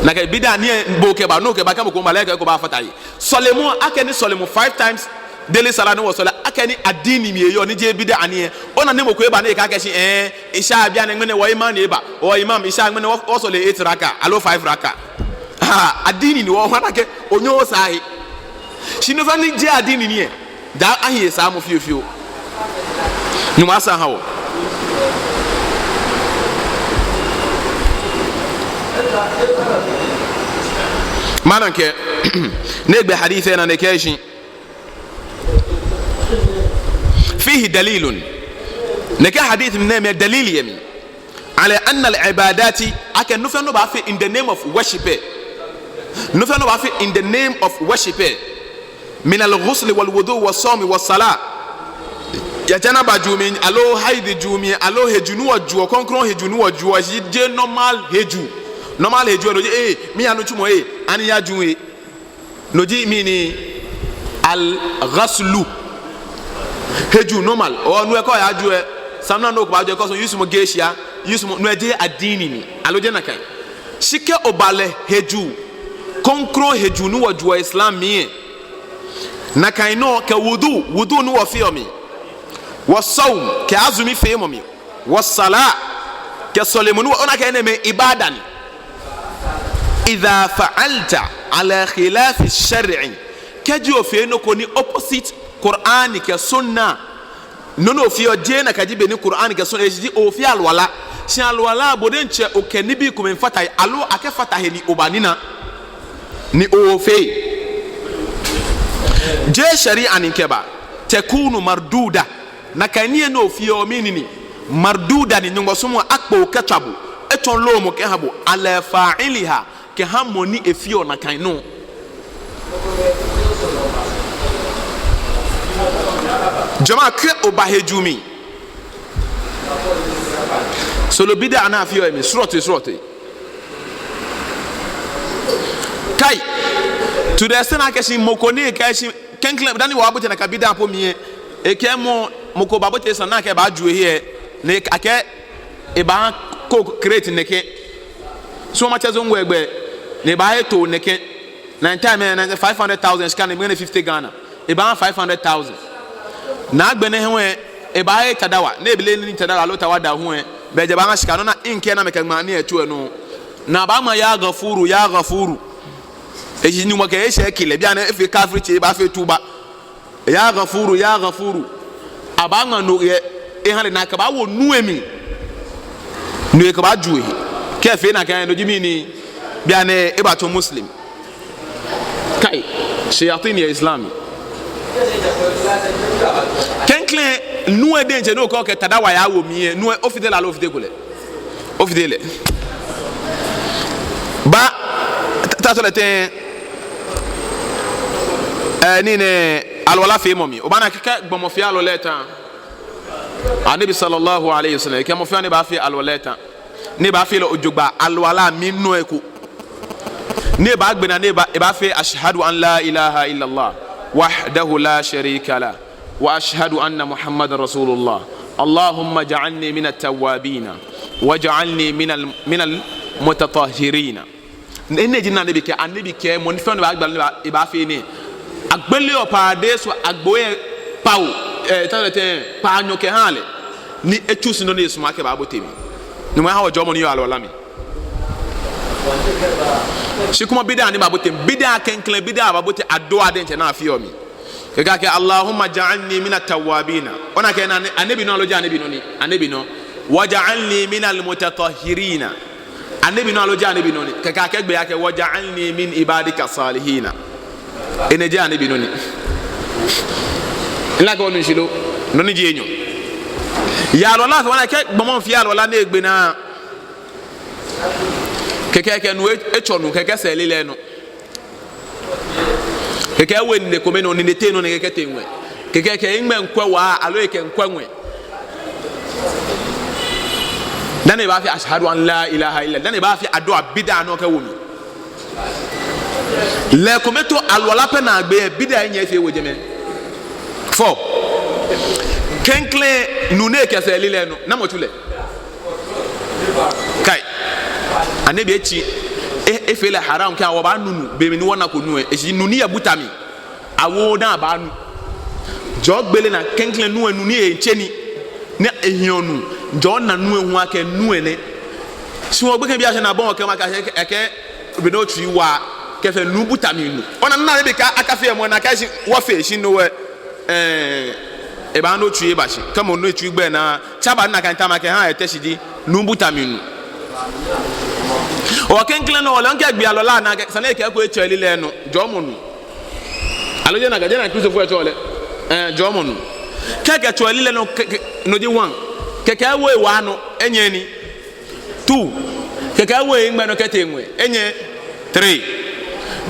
Nakai bid'a ni lɛ, bo okɛba, no okɛba, kɛ mɔ ko ba lɛ, kɛ eko baafata he. Sɔlemɔ, akɛni sɔlemɔ five times daily salah ni wɔsɔleɔ, kɛ ni addini mli eyɔɔ ni jeee bid'a ni lɛ, ona ni mɔ ko eba ni ekɛɛ akɛ shi, eh, Isha bianɛ ŋmɛnɛ wɔ imam ni eba, wɔ imam Isha ŋmɛnɛ wɔ, wɔsɔle eight raka, aloo five raka. Ha, addini ni wɔ, wɔna akɛ onyɛɛɛ osaa he. Shi nɔ fɛɛ nɔ ni jeee addini ni lɛ, daa ahi esaamɔ fiofio. Nyɔŋmɔ asaa aha wɔ. Maana kɛ, ni egbɛ hadith lɛ naa ni ekɛɛ shi, فيه دليل. Nɛkɛ hadith nɛɛ mli dalil yɛ mli. على أن العبادات, akɛ nɔ fɛɛ nɔ obaafee in the name of worship lɛ. Nɔ fɛɛ nɔ obaafee in the name of worship lɛ. من الغسل والوضوء والصوم والصلاة. Yɛ janaba juu mli, aloo haid juu mli, aloo hejuu ni wɔjuɔ, krɔŋkrɔŋ hejuu ni wɔjuɔ, jeee normal hejuu. Normal hejuu lɛ, no ji, eh, miiya nitsumɔ, eh, ani ya juu, eh. No ji mɛni? Al-ghaslu. Hejuu normal. Oo, no lɛ kɛ oyaaju lɛ, samina ni okɛbaaju lɛ, kɛ osumɔ, use-mɔ Geisha, use-mɔ, no lɛ jeee addini ni. Aloo jeee nakai? Shi kɛ oba lɛ hejuu krɔŋkrɔŋ hejuu ni wɔjuɔ Islam mli lɛ, nakai nɔŋŋ kɛ wudu, wudu ni wɔfeɔ mli, wa sawm, kɛ azumi feemɔ mli, wa salah, kɛ sɔlemɔ ni wɔ, ona akɛ enɛɛmɛi ibada ni. Idha fa'alta ala khilafi shar'i, kɛji ofee nɔ ko ni opposite Qur'an kɛ sunna, nɔ ni ofeɔ jeee nakai ji bɔ ni Qur'an kɛ sunna, eji ofee alwala, shi alwala bo diɛŋtsɛ okɛ nibii komɛi fata he, aloo akɛfata he ni obanina ni ofee. Jeee shari'a ni kɛba, takunu marduda. Nakai nii lɛ ni ofeɔ mli nɛɛ, marduda ni, Nyɔŋmɔ sumɔɔɔ, akpoo kɛtswa bo, etsɔ loomɔ kɛha bo, ala fa'iliha, kɛha mɔ ni efeɔ nakai nɔ. Jama'a, kɛ oba hejuu mli, soro bid'a ni afeɔ mli, srɔtoi, srɔtoi. Kai, to the extent akɛ shi mɔ ko ni kɛɛ shi, klɛŋklɛŋ, dani wɔbote nakai bid'a po mli lɛ, ekɛɛ mɔ, mɔ ko babote sane ni akɛ ebaaju ehe lɛ, ni akɛ ebaaha Coke crate nɛkɛ. So much as on where, ni ebaahe too nɛkɛ. Na time lɛ, na five hundred thousand shika ni mɛni fifty Ghana. Ebaaha five hundred thousand. Ni agbɛnɛ hu lɛ, ebaahe tadawa. Ni ebile ni tadawa aloo tawada hu lɛ, bɛ ebaha shika nɔ ni ekɛɛ ni amɛkɛŋma nii lɛ atswa lɛ nɔ. Ni abaaŋma ya Ghafuru, ya Ghafuru. Eji Nyɔŋmɔ kɛ eshɛ kile, bianɛ efee kafiri tsɛ, ebaafee tuba. Ya Ghafuru, ya Ghafuru. Abaaŋma no lɛ eha lɛ ni akɛbaawo nu lɛ mli. Nu lɛ kɛbaaju ehe. Kɛ efee nakai lɛ, no ji mɛni? Bianɛ ebatsɔ Muslim. Kai, shayatin yɛ Islam. Klɛŋklɛŋ, nu lɛ diɛŋtsɛ ni okɛɛ okɛ tadawa yawo mli lɛ, nu lɛ ofite lɛ aloo ofiteko lɛ? Ofite lɛ. Ba, ta, ta sɔle tɛŋŋ, eh, nii nɛɛ, alwala feemɔ mli. Obaana akɛ kɛ gbɔmɔ fee alwala eta, Annabi sallallahu alayhi wa sallam kɛɛ mɔ fɛɛ mɔ ni baafee alwala eta, ni ebaafee lɛ ojogbaŋŋ, alwala mli nɔ eko, ni ebaagbe naa, ni ebaa, ebaafee ashhadu an la ilaha illallah wahdahu la sharika lah, wa ashhadu anna Muhammadan rasulullah. Allahumma ja'alni minat tawwabina, wa ja'alni minal, minal mutatahhirina. Enɛ ji nɔ ni Annabi kɛɛ, Annabi kɛɛ mɔ ni fɛɛ ni baagba lɛ, ebaa, ebaafee enɛ. Agbele o paradeiso agbo lɛ kpawo, eh, ta lɛ tɛŋŋ, kpaanyɔ kɛha lɛ. Ni e-choose nɔ ni esumɔɔ akɛ ebaabote mli. Nyɔŋmɔ aha wɔ jɔɔmɔ ni yɔɔ alwala mli. Shi kuma bid'a ni baabote mli. Bid'a klɛŋklɛŋ, bid'a baabote addu'a diɛŋtsɛ ni afeɔ mli. Kɛkɛ akɛɛ, Allahumma ja'alni mina tawwabina. Ona akɛ enɛ, Annabi nɔ aloo jeee Annabi nɔ ni? Annabi nɔ. Wa ja'alni minal mutatahhirina. Annabi nɔ aloo jeee Annabi nɔ ni? Kɛkɛ akɛɛ gbɛi akɛ, wa ja'alni min ibadika salihina. Enɛ jeee Annabi nɔ ni? Mile akɛ onu shishi lo? Nɔ ni ji enyɔ. Yɛ alwala fɛɛ, ona akɛ gbɔmɔ fee alwala ni egbe naa. Kɛkɛ ekɛ nu e-, etsɔ nu, kɛkɛ sɛɛ lilɛi nɔ. Kɛkɛ ewo enine kome nɔ, nine teŋ nɔ ni ekɛtee ŋwɛi. Kɛkɛ ekɛ ehiŋmɛi ŋkwɛ waa, aloo ekɛ ŋkwɛ ŋwɛi. Dani ebaafee ashhadu an la ilaha illa, dani ebaafee addu'a, bid'a nɔ kɛwo mli. Lɛ kome too alwala pɛ naagbee, bid'a enyɛ efee ewo jɛmɛ. Four. Klɛŋklɛŋ nu ni ekɛ sɛɛ lilɛi nɔ, namɔ tsu lɛ? Kai. Annabi etsi, e-, efee lɛ haram akɛ wɔbaanu nu be mli ni wɔnako nu lɛ. Eji nu ni yɛ buta mli, awooo dani abaanu. Jɔɔ gbele naa klɛŋklɛŋ, nu lɛ nu ni etsɛ nii, ni ehiɔ nu. Jɔɔ na nu lɛ hu akɛ nu lɛ nɛ. Shi wɔ gbekɛbii ashɛ ni abɔ wɔ kɛɛmɔ akɛ, akɛ, akɛ, be ni otsui wa, kɛfee nu buta mli nu. Ona, ni be ni akafee mɔ ni akɛɛ shi wɔfee shi no lɛ, ɛɛ, ebaana otsui eba shi. Kɛ mɔ ni etsui gbɛ naa, tsaba ni akɛ tamɔ akɛ ha etee shi ji nu buta mli nu. Wɔ klɛŋklɛŋ nɔ lɛ, ŋkɛ gbi alɔ la na akɛ, sane kɛ ko etsɛ lilɛi nɔ, jɔɔmɔ nu. Aloo jeee nakai, jeee nakai Kristofoi etsɛɔ lɛ. Ɛɛ, jɔɔmɔ nu. Kɛ ekɛtsɛ lilɛi nɔ, kɛ, kɛ, no ji one. Kɛkɛ ewo ewaa nɔ, enyɛ ni. Two. Kɛkɛ ewo ehiŋmɛi nɔ kɛtee ŋwɛi, enyɛ. Three.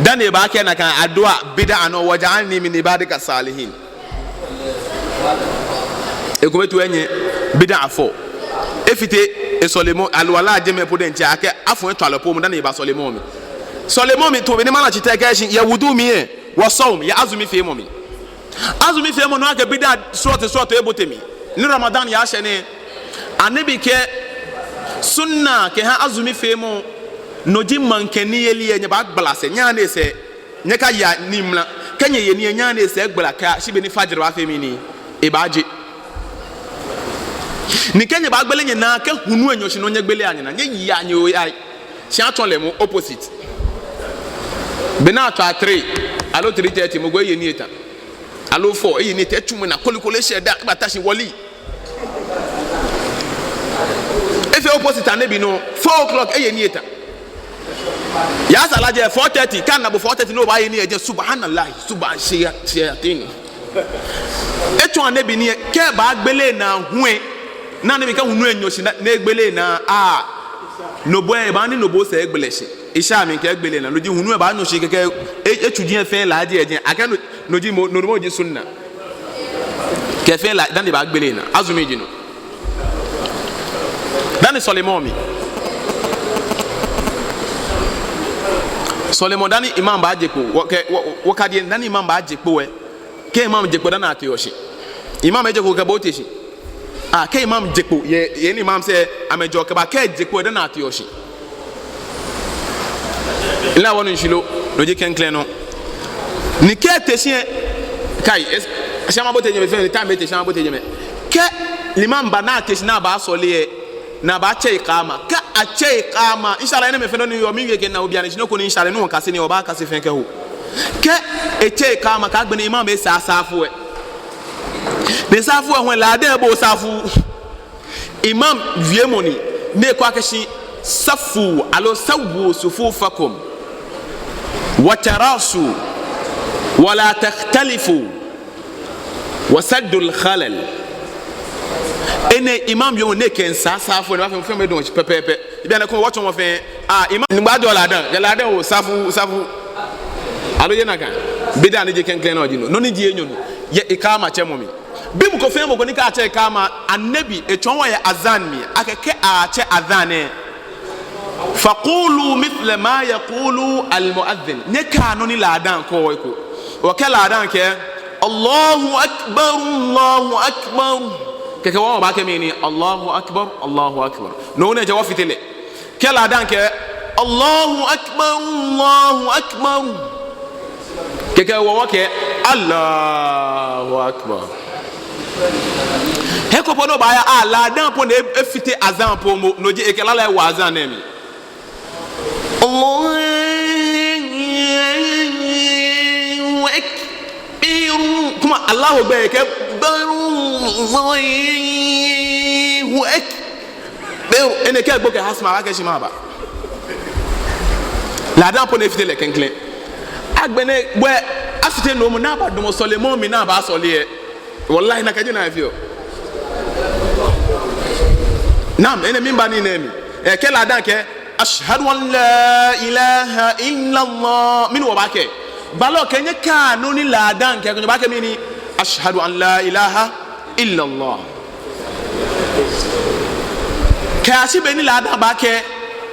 Dani ebaakɛɛ nakai adua bid'a nɔ, waj'alni min ibadika salihin. Ekome too, enyɛ. Bid'a four. Efite esɔlemɔ, alwala jɛmɛ po diɛŋtsɛ akɛ afɔ etswa lɛ po mli dani eba sɔlemɔ mli. Sɔlemɔ mli too, be ni mana tsi tɛ kɛ shi, yɛ wudu mli lɛ, wa sawm, yɛ azumi feemɔ mli. Azumi feemɔ nɔ akɛ bid'a srɔto srɔto ebote mli. Ni Ramadan yaashɛ nɛɛ, Annabi kɛɛ sunna kɛha azumi feemɔ, no ji maŋkɛ niyeli lɛ, nyɛbaagbala sɛɛ, nyɛhaa ni esɛɛ, nyɛkaya nii mra. Kɛ nyɛye nii lɛ, nyɛhaa ni esɛɛ gbala kɛyashi be ni fajr baafee mɛni, ebaaje. Ni kɛ nyɛbaagbele nyɛnaa, kɛ hulu lɛ nyɔ shi nɔŋŋ nyɛgbelea nyɛnaa, nyɛyea nyɛyea. Shi atsɔ lɛ mɔ opposite. Be ni atswa three, aloo three thirty, mɔ ko eye nii eta. Aloo four, eye nii eta, etsu mɔ naa kolikoli, eshɛ da, ebata shi wali. Efee opposite Annabi nɔ, four o'clock, eye nii eta. Yɛ salajɛ four thirty, kɛ ana bo four thirty ni obaaye nii lɛ, eje subhanallah, subhan shaya-, shayatin. Etsɔɔ Annabi ni kɛ ebaagbele naa hu lɛ, ni Annabi kɛɛ hulu lɛ nyɔ shi ni, ni egbele naa, aa, no bo lɛ, ebaanyɛ ni no bo sɛɛ egbele shi. Isha mli kɛ egbele naa, no ji hulu lɛ baanyɔ shi kɛkɛ, e, etsu jɛi fɛɛ laaje jɛi. Akɛ no, no ji mɔ, no mɔ ji sunna. Kɛ fɛɛ la, dani ebaagbele naa, azumi ji no. Dani sɔlemɔ mli. Sɔlemɔ dani imam baaje kpo, wɔ kɛ, wɔ, wɔ, wɔkadi dani imam baaje kpo lɛ. Kɛ imam je kpo dani ateɔ shi. Imam eje kpo kɛ bo ote shi. Aa, kɛ imam je kpo, yɛ, yɛ ni imam sɛɛ amɛjɛɔ kɛba, kɛ eje kpo dani ateɔ shi. Ila wɔnu shishi lo, no ji klɛŋklɛŋ nɔ. Ni kɛ ete shi lɛ, kai, es-, shi mabote jɛmɛ fɛɛ, ni time ete shi mabote jɛmɛ. Kɛ imam ba ni ate shi ni abaasɔle lɛ, ni abaatsɛ iqama. Kɛ atsɛ iqama, inshallah, enɛɛmɛi fɛɛ nɔ ni yɔɔ, miwie kɛ naa obi ani shi nɔ ko ni inshallah, ni wɔkase ni wɔbaakase fɛɛ kɛho. Kɛ etsɛ iqama, kɛ agbɛnɛ imam esaa safu lɛ. Ni safu lɛ hu lɛ, ladan lɛ bo safu. Imam wiemɔ ni, ni ekɛɔ akɛ shi saffu, aloo sawwu sufufakum, wa tarasu, wa la takhtalifu, wa saddul khalal. Enɛ imam wiemɔ ni ekɛmiisaa safu lɛ, ni baafee fɛɛ mɛi dɔn pɛpɛɛpɛ. Ebi anɛ ko wɔtsɔmɔ fɛɛ, ah, imam ni baajɔɔ ladan, ja ladan oo, safu, safu. Aloo jeee nakai? Bid'a ni ji klɛŋklɛŋ nɔ ji no, nɔ ni ji enyɔ nɔ, yɛ iqama tsɛmɔ mli. Be mɔ ko fɛɛ mɔ ko ni kɛ atsɛ iqama, Annabi etsɔɔ wɔ yɛ azan mli akɛ kɛ atsɛ azan lɛ, faqulu mithla ma yaqulu al-mu'adhdhin. Nyɛkɛa nɔ ni ladan kɛɔ eko. Wɔ kɛ ladan kɛɛ, Allahu akbar, Allahu akbar. Kɛkɛ wɔ wɔbaakɛɛ mɛni, Allahu akbar, Allahu akbar. No nɛ jɛ wɔfite lɛ. Kɛ ladan kɛɛ, Allahu akbar, Allahu akbar. Kɛkɛ wɔ wɔkɛɛ, Allahu akbar. He ko po ni obaaya, ah, ladan po ni e-, efite azan po momo, no ji ekɛ lala ewo azan lɛ mli. Allahu akbar. Kuma Allahu gbɛi kɛ, Allahu akbar. Be, enɛ kɛ egbo kɛ hasma, akɛ shi maba. Ladan po ni efite lɛ klɛŋklɛŋ. Agbɛnɛ, bɛ, afite no momo ni abadamɔ sɔlemɔ mli ni abaasɔle lɛ. Wallahi, nakai ji nɔ ni efeɔ. Naam, enɛ mli ba ni nɛ mi. Eh, kɛ ladan kɛɛ, ashhadu an la ilaha illallah. Mɛni wɔbaakɛɛ? Gbalɔ kɛɛ nyɛkɛa nɔ ni ladan kɛɛ, kɛ nyɛbaakɛɛ mɛni? Ashhadu an la ilaha illallah. Kɛyashi be ni ladan baakɛɛ,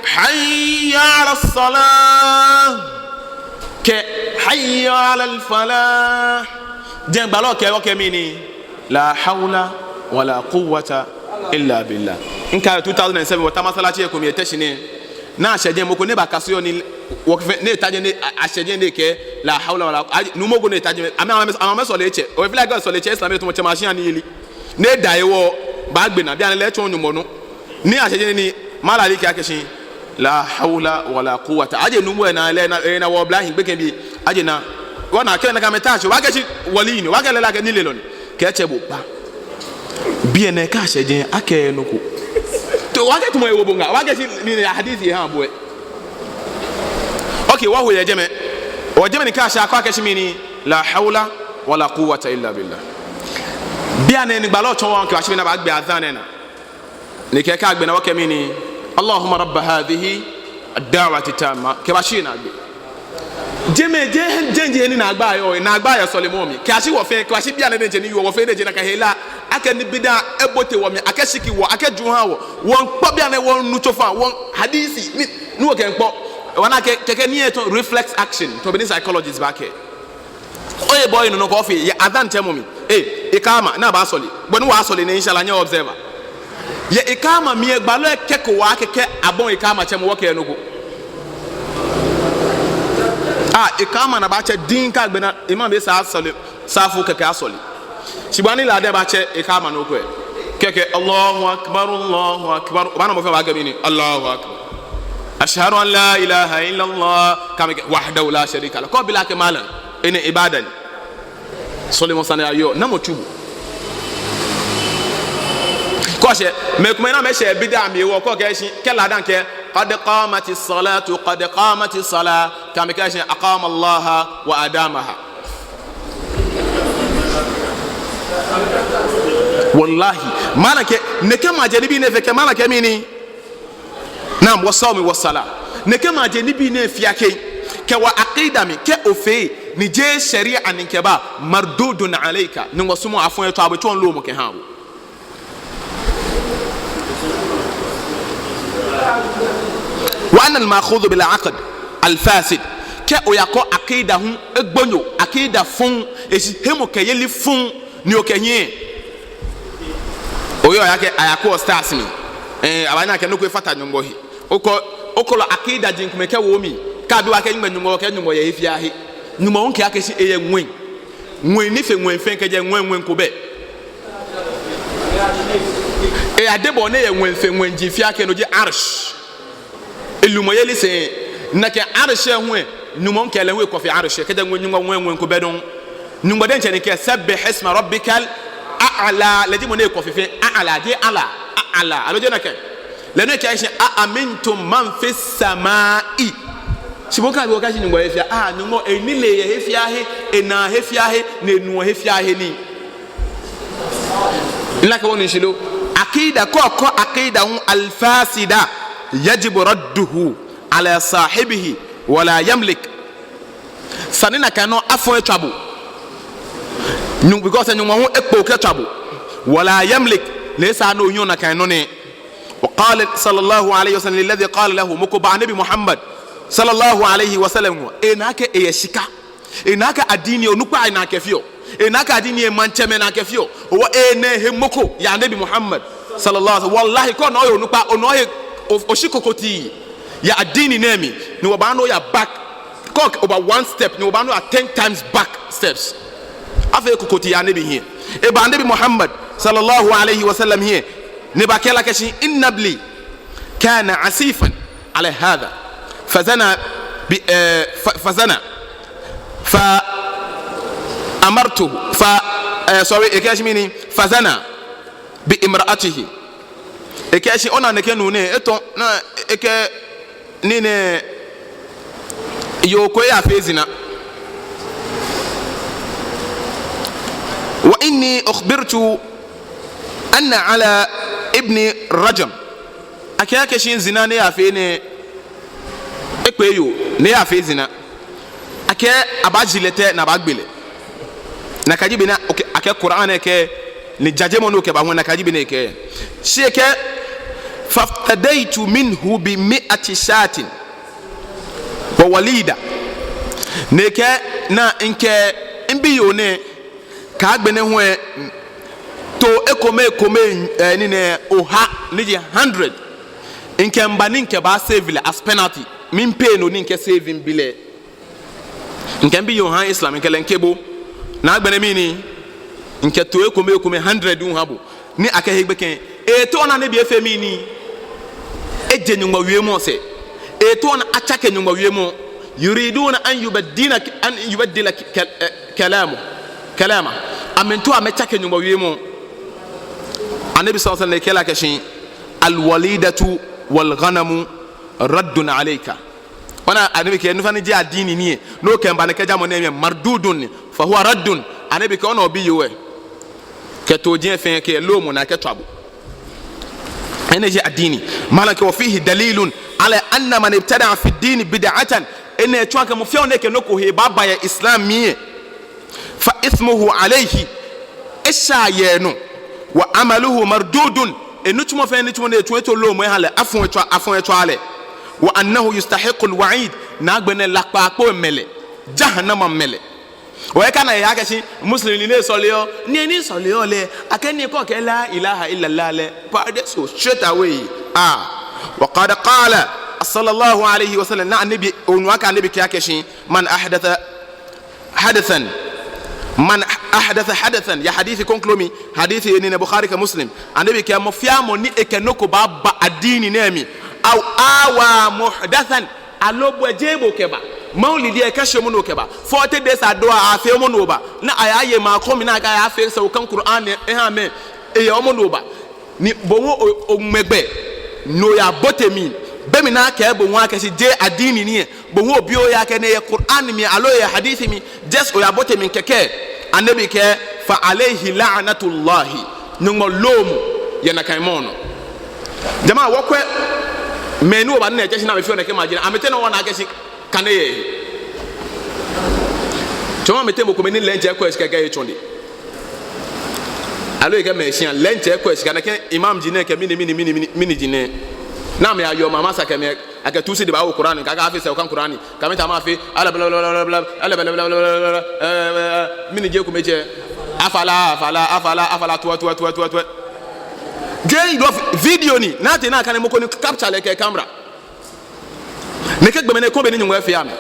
hayya ala salah, kɛ hayya ala falah. Jɛi gbalɔ kɛɛ, wɔkɛɛ mɛni? La hawla wala quwwata illa billah. Mikai two thousand and seven, wɔta masalaci lɛ ko mli yɛ Tɛshi nɛɛ. Ni ashɛ jɛi mɔ ko ni ebakaseɔ ni wɔkɛfee, ni eta jɛi ni a-, ashɛ jɛi ni ekɛɛ la hawla wala, a-, nuumo ko ni eta jɛi, amɛ, amɛ, amɛ, amɛsɔle etsɛ. O, efee like sɔle etsɛ Islam etamɔ tsɛmɛi ashia ni yeli. Ni eda ewɔ, baagbe naa, bianɛ lɛ etsɔɔɔ Nyɔŋmɔ nɔ. Ni ashɛ jɛi ni, mala liki akɛ shi, la hawla wala quwwata. Ajɛ nuumo lɛ naa, lɛ naa, lɛ naa wɔ oblahii gbekɛbii. Ajɛ naa. Wɔna akɛ nakai mɛi ta shi, wɔkɛɛ shi wali ni, wɔkɛɛ lɛ lɛ akɛ nilelɔ ni. Kɛ etsɛ bo ba. Bianɛ kɛ ashɛ jɛi, akɛɛɛ nɔ ko. To, wɔkɛɛ tamɔ ewo bo ŋaa, wɔkɛɛ shi ni, ni hadith eha bo lɛ. Okay, wɔho yɛ jɛmɛ. Wɔ jɛmɛ ni kɛ ashɛ akɔ akɛ shi mɛni, la hawla wala quwwata illa billah. Bianɛ ni gbalɔ tsɔɔ wɔ akɛ wɔshi mɛni, abaagbe adhan lɛ naa. Ni kɛ, kɛ agbe naa wɔkɛɛ mɛni, Allahumma rabba hadhihi ad-da'wati tamma. Kɛbashi naagbee. Jɛmɛ, jɛ, jɛ, jɛ ni naagba yɔɔ, naagba yɛ sɔlemɔ mli. Kɛyashi wɔ fɛɛ, kɛyashi bianɛ diɛŋtsɛ ni yɔɔ, wɔ fɛɛ diɛŋtsɛ nakai hela. Akɛ ni bid'a ebote wɔmli, akɛ shirki wɔ, akɛ juha wɔ. Wɔŋkpɔ bianɛ wɔnu tsofa, wɔnu hadisi, ni, ni wɔkɛŋkpɔ. Wɔna akɛ, kɛkɛ ni etɔ̃ reflex action, tamɔ bɔ ni psychologists baakɛɛ. Oye bɔ ni nɔ ko ofee, yɛ adhan tsɛmɔ mli. Eh, iqama, ni abaasɔle. Bɔ ni wɔɔsɔle nɛɛ, inshallah, nyɛ observe. Yɛ iqama mli lɛ gbalɔ lɛ kɛko wɔ akɛ kɛ abɔi iqama tsɛmɔ wɔkɛɛɛ nɔ ko. Ah, iqama ni abaatsɛ diŋŋ kɛ agbe naa, imam baasaa sɔle, safu kɛkɛ asɔle. Shi bɔ ni ladan baatsɛ iqama nɔ ko lɛ. Kɛkɛ, Allahu akbar, Allahu akbar. Obaana mɔ fɛɛ baakɛɛ mɛni, Allahu akbar. Ashhadu an la ilaha illallah. Kɛ amɛkɛɛ, wahdahu la sharika lah. Kɛ obi lɛ akɛ malam, enɛ ibada ni. Sɔlemɔ sane ayɔɔ, namɔ tsu bo? Kɛ oshɛ, mɛi komɛi ni amɛshɛ bid'a mli hewɔ, kɛ okɛɛ shi, kɛ ladan kɛɛ, qad qamatis salatu, qad qamatis salah, kɛ amɛkɛɛ shi, aqama Allaha wa adamaha. Wallahi, malam kɛɛ, nɛkɛ majɛ nibii nɛɛ fɛɛ kɛ malam kɛɛ mɛni? Naam, wa sawmi wa salah. Nɛkɛ majɛ nibii nɛɛ fɛɛ kɛ, kɛ wɔ aqida mli, kɛ ofeee, ni jeee sharia ni kɛba, mardudun alayka. Nyɔŋmɔ suɔmɔ afɔŋ etswa bo, etsɔɔɔ loomɔ kɛha bo. Wa anna al-ma'khudha bil aqd al-fasid. Kɛ oyakɔ aqida hu egbonyo, aqida fɔŋ, eshi hemɔkɛyeli fɔŋ, ni okɛnyiɛ. Oyɔɔ ya kɛ, ayakɔ stars mli. Eh, abaanyɛ akɛ nɔ ko efata Nyɔŋmɔ he. Okɔ, okɔlɔ aqida jiŋ komɛi kɛwo mli. Kɛ abi bo akɛ nɛgbɛ Nyɔŋmɔ, okɛɛ Nyɔŋmɔ yɛ he fɛɛ he. Nyɔŋmɔ hu kɛɛ akɛ shi eyɛ ŋwɛi. Ŋwɛi ni fe ŋwɛi fɛɛ kɛjɛ ŋwɛi, ŋwɛi ko bɛ. Eyadebɔɔ ni eyɛ ŋwɛi fe ŋwɛi ji fɛɛ kɛ no ji Arsh. Elumɔyeli sɛɛ, nakai Arsh hu lɛ, Nyɔŋmɔ kɛ lɛ hu ekɔ fe Arsh, kɛjɛ ŋwɛi, Nyɔŋmɔ ŋwɛi, ŋwɛi ko bɛ dɔŋŋ. Nyɔŋmɔ diɛŋtsɛ ni kɛɛ, sabbih isma rabbikal a'la, lɛ ji mɔ ni ekɔ fe fɛɛ, a'la, jeee ala, a'la, aloo jeee nakai. Lɛ nɔŋŋ ekɛɛ shi, a amintum man fis samai. Shi bo kɛ abi bo akɛ shi Nyɔŋmɔ yɛ he fɛɛ, ah, Nyɔŋmɔ, enilee yɛ he fɛɛ he, enaa he fɛɛ he, ni enuɔ he fɛɛ he nii. Ina kɛ wɔ ni shilo. Aqida, kɛ okɔ aqida hu al-fasida, yajibu radduhu ala sahibihi, wala yamlik. Esa ni nakai nɔ afɔŋ etswa bo. Nyɔŋ-, because Nyɔŋmɔ hu ekpoo kɛtswa bo. Wala yamlik, ni esaaa ni onyɛɔ nakai nɔ nɛɛ. Wa qala sallallahu alayhi wa sallam lilladhi qala lahu, mɔ ko ba Anabi Muhammad sallallahu alayhi wa sallam ŋɔɔ. Ena akɛ eyɛ shika. Ena akɛ adiini onukpai ni akɛfeɔ. Ena akɛ adiini maŋtsɛmɛi ni akɛfeɔ. Hewɔ ena ehe mɔ ko yɛ Anabi Muhammad sallallahu alayhi wa sallam. Wallahi, kɛ ona ohe onukpa, ona ohe o-, oshi kokotii yɛ adiini nɛɛ mli, ni obaana oya back. Kɛ oba one step, ni obaana oya ten times back steps. Afee kokotii yɛ Anabi hiɛ. Eba Anabi Muhammad sallallahu alayhi wa sallam hiɛ. Ni ebakɛɛ lɛ akɛ shi, inna ibni kana asifan ala hadha. Fazana bi, eh, fa-, fazana. Fa amartuhu. Fa, eh, sorry, ekɛɛ shi mɛni? Fazana bi imra'atihi. Ekɛɛ shi, ona nɛkɛ nuu nɛɛ, etɔ, ni ekɛ nii nɛɛ, yoo ko eyafee zina. Wa inni ukhbirtu anna ala ibni rajam. Akɛɛ akɛ shi zina ni eyafee nɛɛ, ekpee yoo ni eyafee zina. Akɛɛ abaaji lɛ tɛ ni abaagbe lɛ. Nakai ji bɔ ni, okay, akɛɛ Qur'an lɛ kɛɛ, ni jajemɔ ni okɛba hu, nakai ji bɔ ni ekɛɛ. Shi ekɛɛ, faftadaytu minhu bi mi'ati shatin wa walida. Ni ekɛɛ, ni mikɛ mibiyoo nɛɛ, kɛ agbɛnɛ hu lɛ, too ekome ekome, eh, nii nɛɛ oha, ni ji hundred. Mikɛ miba ni mikɛba save lɛ as penalty. Mi-pay nɔ ni mikɛ save mibi lɛ. Mikɛ mibi yoo ha Islam, mikɛ lɛ mikɛbo. Ni agbɛnɛ mɛni? Mikɛto ekome ekome hundred miha bo. Ni akɛhe gbekɛ. Etaoɔ ni Annabi efee mɛni? Eje Nyɔŋmɔ wiemɔ sɛɛ. Etaoɔ ni atsake Nyɔŋmɔ wiemɔ. Yuriduna an yubaddina, an yubaddila ka-, eh, kalama. Kalama. Amɛmiitao amɛtsake Nyɔŋmɔ wiemɔ. Annabi sallallahu alaihi wasallam kɛɛ lɛ akɛshi, "Al-walidatu wal-ghanamu raddun alayka." Ona, Annabi kɛɛ nɔ fɛɛ nɔ ni ji addini ni, ni okɛmiiba nɛkɛ jamɔ nɛɛ mli, mardudun, fa huwa raddun. Annabi kɛɛ ona obi yoo lɛ, kɛ tooji lɛ fɛɛ kɛ loomɔ ni akɛtswa bo. Enɛ ji addini. Malam kɛɛ, "Wa fihi dalilun ala anna man ibtada'a fi dini bid'atan." Enɛ tsɔɔ akɛ mɔ fɛɛ mɔ ni kɛ nɔ ko he baaba yɛ Islam mli lɛ, fa ithmuhu alayhi, esha yɛ enɔ. Wa amaluhu mardudun, enitsumɔ fɛɛ nitsumɔ ni etsu, etsɔ loomɔ eha lɛ, afɔ etswa, afɔ etswa lɛ. Wa annahu yustahiqqul wa'id, ni agbɛnɛ lakpa kpo mɛlɛ, jahannama mɛlɛ. Okana ehe akɛshi Muslim ni esɔleɔ, ni ni esɔleɔ lɛ, akɛni kɛ okɛɛ la ilaha illallah lɛ, paradise straight away. Ah. Wa qad qala sallallahu alayhi wa sallam, ni Annabi, onu akɛ Annabi kɛɛ akɛshi, "Man ahdatha hadathan, man ahdatha hadathan," yɛ hadith kroko mli, hadith lɛ ni yɛ Bukhari kɛ Muslim. Annabi kɛɛ mɔ fɛɛ mɔ ni ekɛ nɔ ko baaba addini nɛɛ mli, aw awa muhdathan, aloo bo jeee bo okɛba. Maulidi lɛ kɛ shi mɔ ni okɛba. Forty days adua afee mɔ ni oba. Ni ayaye maŋ ko mli ni akɛɛ ayafee saukan Qur'an eha amɛ. Eyɛ mɔ ni oba. Ni bo hu o, oŋmɛ gbɛ, ni oyabote mli. Be mli ni akɛɛ bo hu akɛshi jeee addini ni lɛ, bo hu obi ohe akɛ enɛ yɛ Qur'an mli aloo yɛ hadith mli, just oyabote mli kɛkɛ. Annabi kɛɛ, "Fa alayhi la'natullahi." Nyɔŋmɔ loomɔ yɛ nakai mɔ nɔ. Jama'a, wɔkwɛ mɛi ni wɔba ni nɛkɛ shi ni amɛfeɔ nɛkɛ maji nɛɛ, amɛteŋ ni wɔna akɛshi kane yɛ. Tsɔɔmɔ amɛteŋ mɔ kome ni lɛ diɛŋtsɛ ekwɛɔ eshi kɛkɛ etsɔɔ nii. Aloo ekɛɛ mɛi shia, lɛ diɛŋtsɛ ekwɛɔ eshi kɛkɛ, nakai imam ji nɛɛ kɛ mɛni, mɛni, mɛni, mɛni, mɛni ji nɛɛ. Ni amɛyayɔɔ maŋ masa kɛ amɛ, akɛ tusi de baawo Qur'an, kɛkɛ afee saukan Qur'an, kɛ amɛta amɛfee, ala bla, bla, bla, eh, eh, mɛni ji ekome jɛ. Afala, afala, afala, afala, tuɛ, tuɛ, tuɛ, tuɛ, tuɛ. Jeee idɔ video ni, ni atee ni akane mɔ ko ni capture lɛ kɛ camera. Nɛkɛ gbɔmɛi nɛɛ kome ni Nyɔŋmɔ efee amɛ.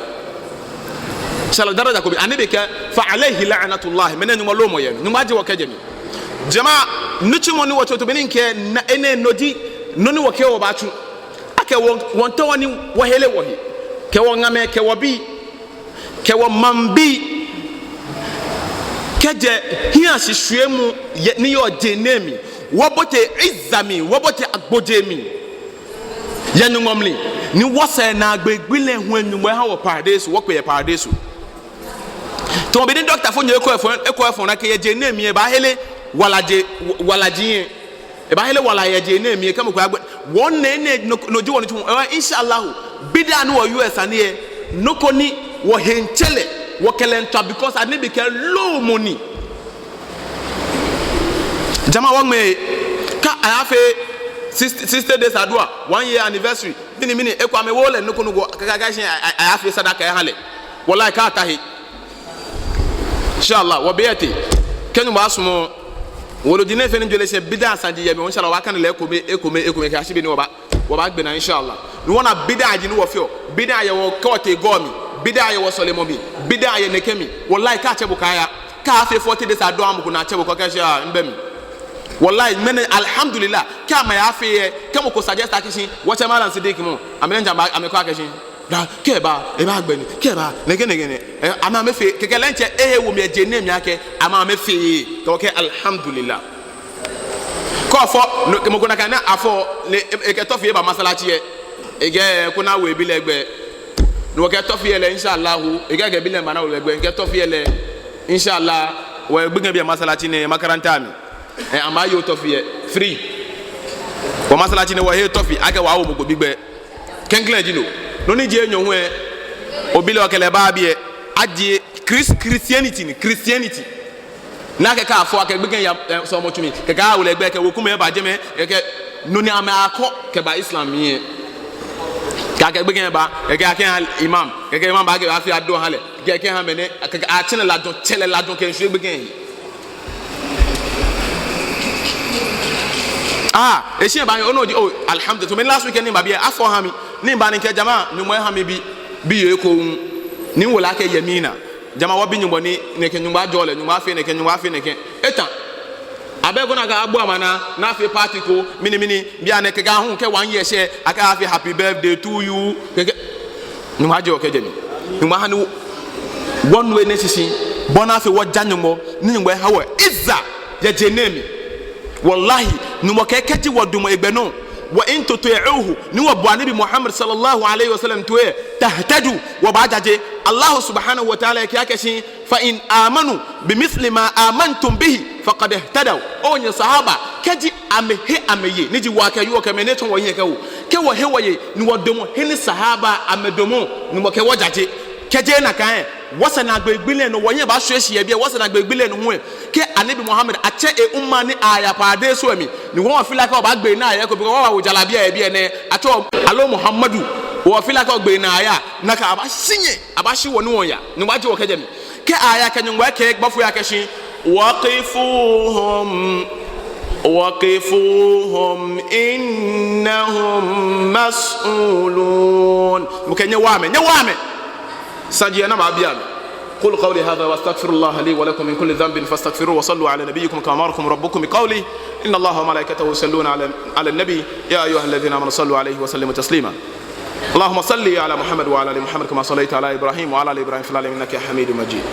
Shala daraja ko bɛ, Annabi kɛɛ, "Fa alayhi la'natullah." Mɛi nɛɛ Nyɔŋmɔ loomɔ yɛ, Nyɔŋmɔ ajie wɔ kɛjɛ mli. Jama'a, nitsumɔ ni wɔtsu too be ni mikɛɛ, ni enɛ no ji nɔ ni wɔkɛɛ wɔbaatsu. Akɛ wɔ, wɔmiitao ni wɔhere wɔhe. Kɛ wɔŋamɛi, kɛ wɔbii, kɛ wɔmaŋbii. Kɛjɛ hiɛshishwiemɔ yɛ, ni yɔɔ je nɛɛ mli. Wɔbote izza mli, wɔbote agbojee mli. Yɛ Nyɔŋmɔ mli, ni wɔsɛɛ naagbee gbi lɛ hu Nyɔŋmɔ aha wɔ paradise, wɔkpe yɛ paradise. Tamɔ bɔ ni doctor fo nyɛ ekɔ efɔ, ekɔ efɔ ni akɛɛ yɛ je nɛɛ mli ebaahere wala je, wala ji yɛ. Ebaahere wala yɛ je nɛɛ mli, kɛ mɔ ko agbe. Wɔnɛɛ nɛɛ no, no ji wɔnitsumɔ. Ɛɛ, inshallah, bid'a ni wɔyɔɔ lɛ sane lɛ, nɔ ko ni wɔhe miitsɛ lɛ, wɔkɛ lɛ miitswa because Annabi kɛɛ loomɔ ni. Jama'a, wɔŋmɛɛ, kɛ ayafee sixty, sixty days adua, one year anniversary, mɛni, mɛni, ekolɛ amɛwooo lɛ nɔ ko nɔ ko, kɛ, kɛ, kɛ, shi, a, a, ayafee sadaka eha lɛ. Wallahi, kɛ ata he. Inshallah, wɔbe yɛ tɛŋŋ. Kɛ Nyɔŋmɔ sumɔ, woloji nɛɛ fɛɛ ni jɔɔ lɛ shi bid'a saji yɛ mli, inshallah, wɔbaakane lɛ ekome, ekome, ekome, kɛyashi be ni wɔbaa. Wɔbaagbe naa, inshallah. Ni wɔna bid'a ji nɔ ni wɔfeɔ. Bid'a yɛ wɔ kɛ wɔtee gɔŋ mli. Bid'a yɛ wɔsɔlemɔ mli. Bid'a yɛ nɛkɛ mli. Wallahi, kɛ atsɛ bo kɛya. Kɛ afee forty days adua mɔ ko ni atsɛ bo kɛkɛ shi, ah, mibɛ mli. Wallahi, mɛni, alhamdulillah. Kɛ amɛyafee lɛ, kɛ mɔ ko suggest akɛshi, wɔtsɛ Malam Siddiq mɔ. Amɛ lɛ diɛŋtsɛ amɛkɛɔ akɛshi, daa, kɛ eba, ebaagbɛ nii. Kɛ eba, nɛkɛ, nɛkɛ, nɛkɛ. Eh, amɛ, amɛfee. Kɛkɛ lɛ diɛŋtsɛ ehe wo mi yɛ je nɛɛ mli akɛ, amɛ, amɛfee. Kɛ wɔkɛɛ alhamdulillah. Kɛ ofɔ, no, kɛ mɔ ko na akɛ ni afɔ, ni e, ekɛ toffee eba masalachi lɛ. Ekɛɛ, koni awo ebi lɛ gbɛi. Ni wɔkɛ toffee lɛ, inshallah. Ekɛɛ, kɛ ebi lɛ ba ni awo lɛ gbɛi. Ekɛ toffee lɛ, inshallah. Wɔgbekɛbii yɛ masalachi nɛɛ, makaranta mli. Eh, amɛyoo toffee lɛ, free. Wɔ masalachi nɛɛ wɔheee toffee, akɛ wɔwo mɔ ko bi gbɛi. Klɛŋklɛŋ ji no. Nɔ ni ji enyɔ hu lɛ, obi lɛ okɛ lɛ baa biɛ, ajie Chris-, Christianity ni, Christianity. Ni akɛ kɛ afɔ akɛ gbekɛ ya, eh, sɔlemɔtsu mli. Kɛkɛ awo lɛ gbɛi kɛ wekumɛi ba jɛmɛ. Kɛkɛ nɔ ni amɛkɔ kɛba Islam mli lɛ. Kɛ akɛ gbekɛ ba, kɛkɛ akɛha imam. Kɛkɛ imam baakɛ baafee adua aha lɛ. Kɛkɛ aha mɛnɛ, kɛkɛ atsɛ lɛ lajɔ, tsɛ lɛ lajɔ kɛmiishwie gbekɛ lɛ he. Ah, eshi eba, oh no, oh, alhamdulillah. To me last week ni maba biɛ, afɔ ha mi. Ni mba ni mikɛɛ jama'a, Nyɔŋmɔ eha mi bi, biyoo ko hu. Ni miwo lɛ akɛ Yamina. Jama'a, wɔbi Nyɔŋmɔ ni, nɛkɛ Nyɔŋmɔ ajɔɔ lɛ, Nyɔŋmɔ afee nɛkɛ, Nyɔŋmɔ afee nɛkɛ. Eta. Abɛ ko nakai abu amana, ni afee party ko, mɛni mɛni, bianɛ kɛkɛ hu kɛ one year shɛ, akɛɛ afee happy birthday to you. Kɛkɛ. Nyɔŋmɔ ajɔɔ kɛ jɛmɛ. Nyɔŋmɔ aha ni wɔ, wɔnu enɛ shishi, bɔ ni afee wɔja Nyɔŋmɔ, ni Nyɔŋmɔ aha wɔ izza yɛ je nɛɛ mli. Wallahi, Nyɔŋmɔ kɛɛ kɛji wɔdamɔ egbɛ nɔ, wa in tuti'uhu, ni wɔbo Anabi Muhammad sallallahu alaihi wasallam toi lɛ, tahtadu, wɔbaajaje. Allah subhanahu wa ta'ala kɛɛ akɛshi, fa in amanu bimithli ma amantum bihi faqad ihtadaw. Oo nyɛ sahaba, kɛji amɛhe amɛye, ni ji wɔ kɛ yoo kɛ mɛi ni tsɔ wɔhiɛ kɛwo, kɛ wɔhe wɔye, ni wɔdamɔ he ni sahaba amɛdamɔ, Nyɔŋmɔ kɛɛ wɔjaje. Kɛjeee nakai lɛ, wɔsɛɛ naagbee gbi lɛ nɔ, wɔnyɛ baashwie shi yɛ biɛ, wɔsɛɛ naagbee gbi lɛ nɔ hu lɛ, kɛ Anabi Muhammad atsɛ e-umma ni aya paradeiso lɛ mli, ni wɔ feel like wɔbaagbee naa yɛ ko, because wɔbawo jalabiya yɛ biɛ nɛɛ, atsɛɔ aloo Muhammadu, wɔ feel like wɔgbee naa aya, nakai abaashi nyɛ, abaashi wɔ ni wɔya, Nyɔŋmɔ ajɔɔ wɔ kɛ jɛmɛ. Kɛ aya kɛ Nyɔŋmɔ kɛɛ bɔfoi lɛ akɛshi, waqifuhum, waqifuhum innahum mas'ulun. Nyɔŋmɔ kɛɛ nyɛwaa amɛ, nyɛwaa amɛ. Saji lɛ ni amɛbi amɛ. أقول قولي هذا وأستغفر الله لي ولكم من كل ذنب فاستغفروه وصلوا على نبيكم كما أمركم ربكم بقوله إن الله وملائكته يصلون على، على النبي يا أيها الذين آمنوا صلوا عليه وسلموا تسليما. اللهم صل على محمد وعلى آل محمد كما صليت على إبراهيم وعلى آل إبراهيم في العالمين إنك حميد مجيد.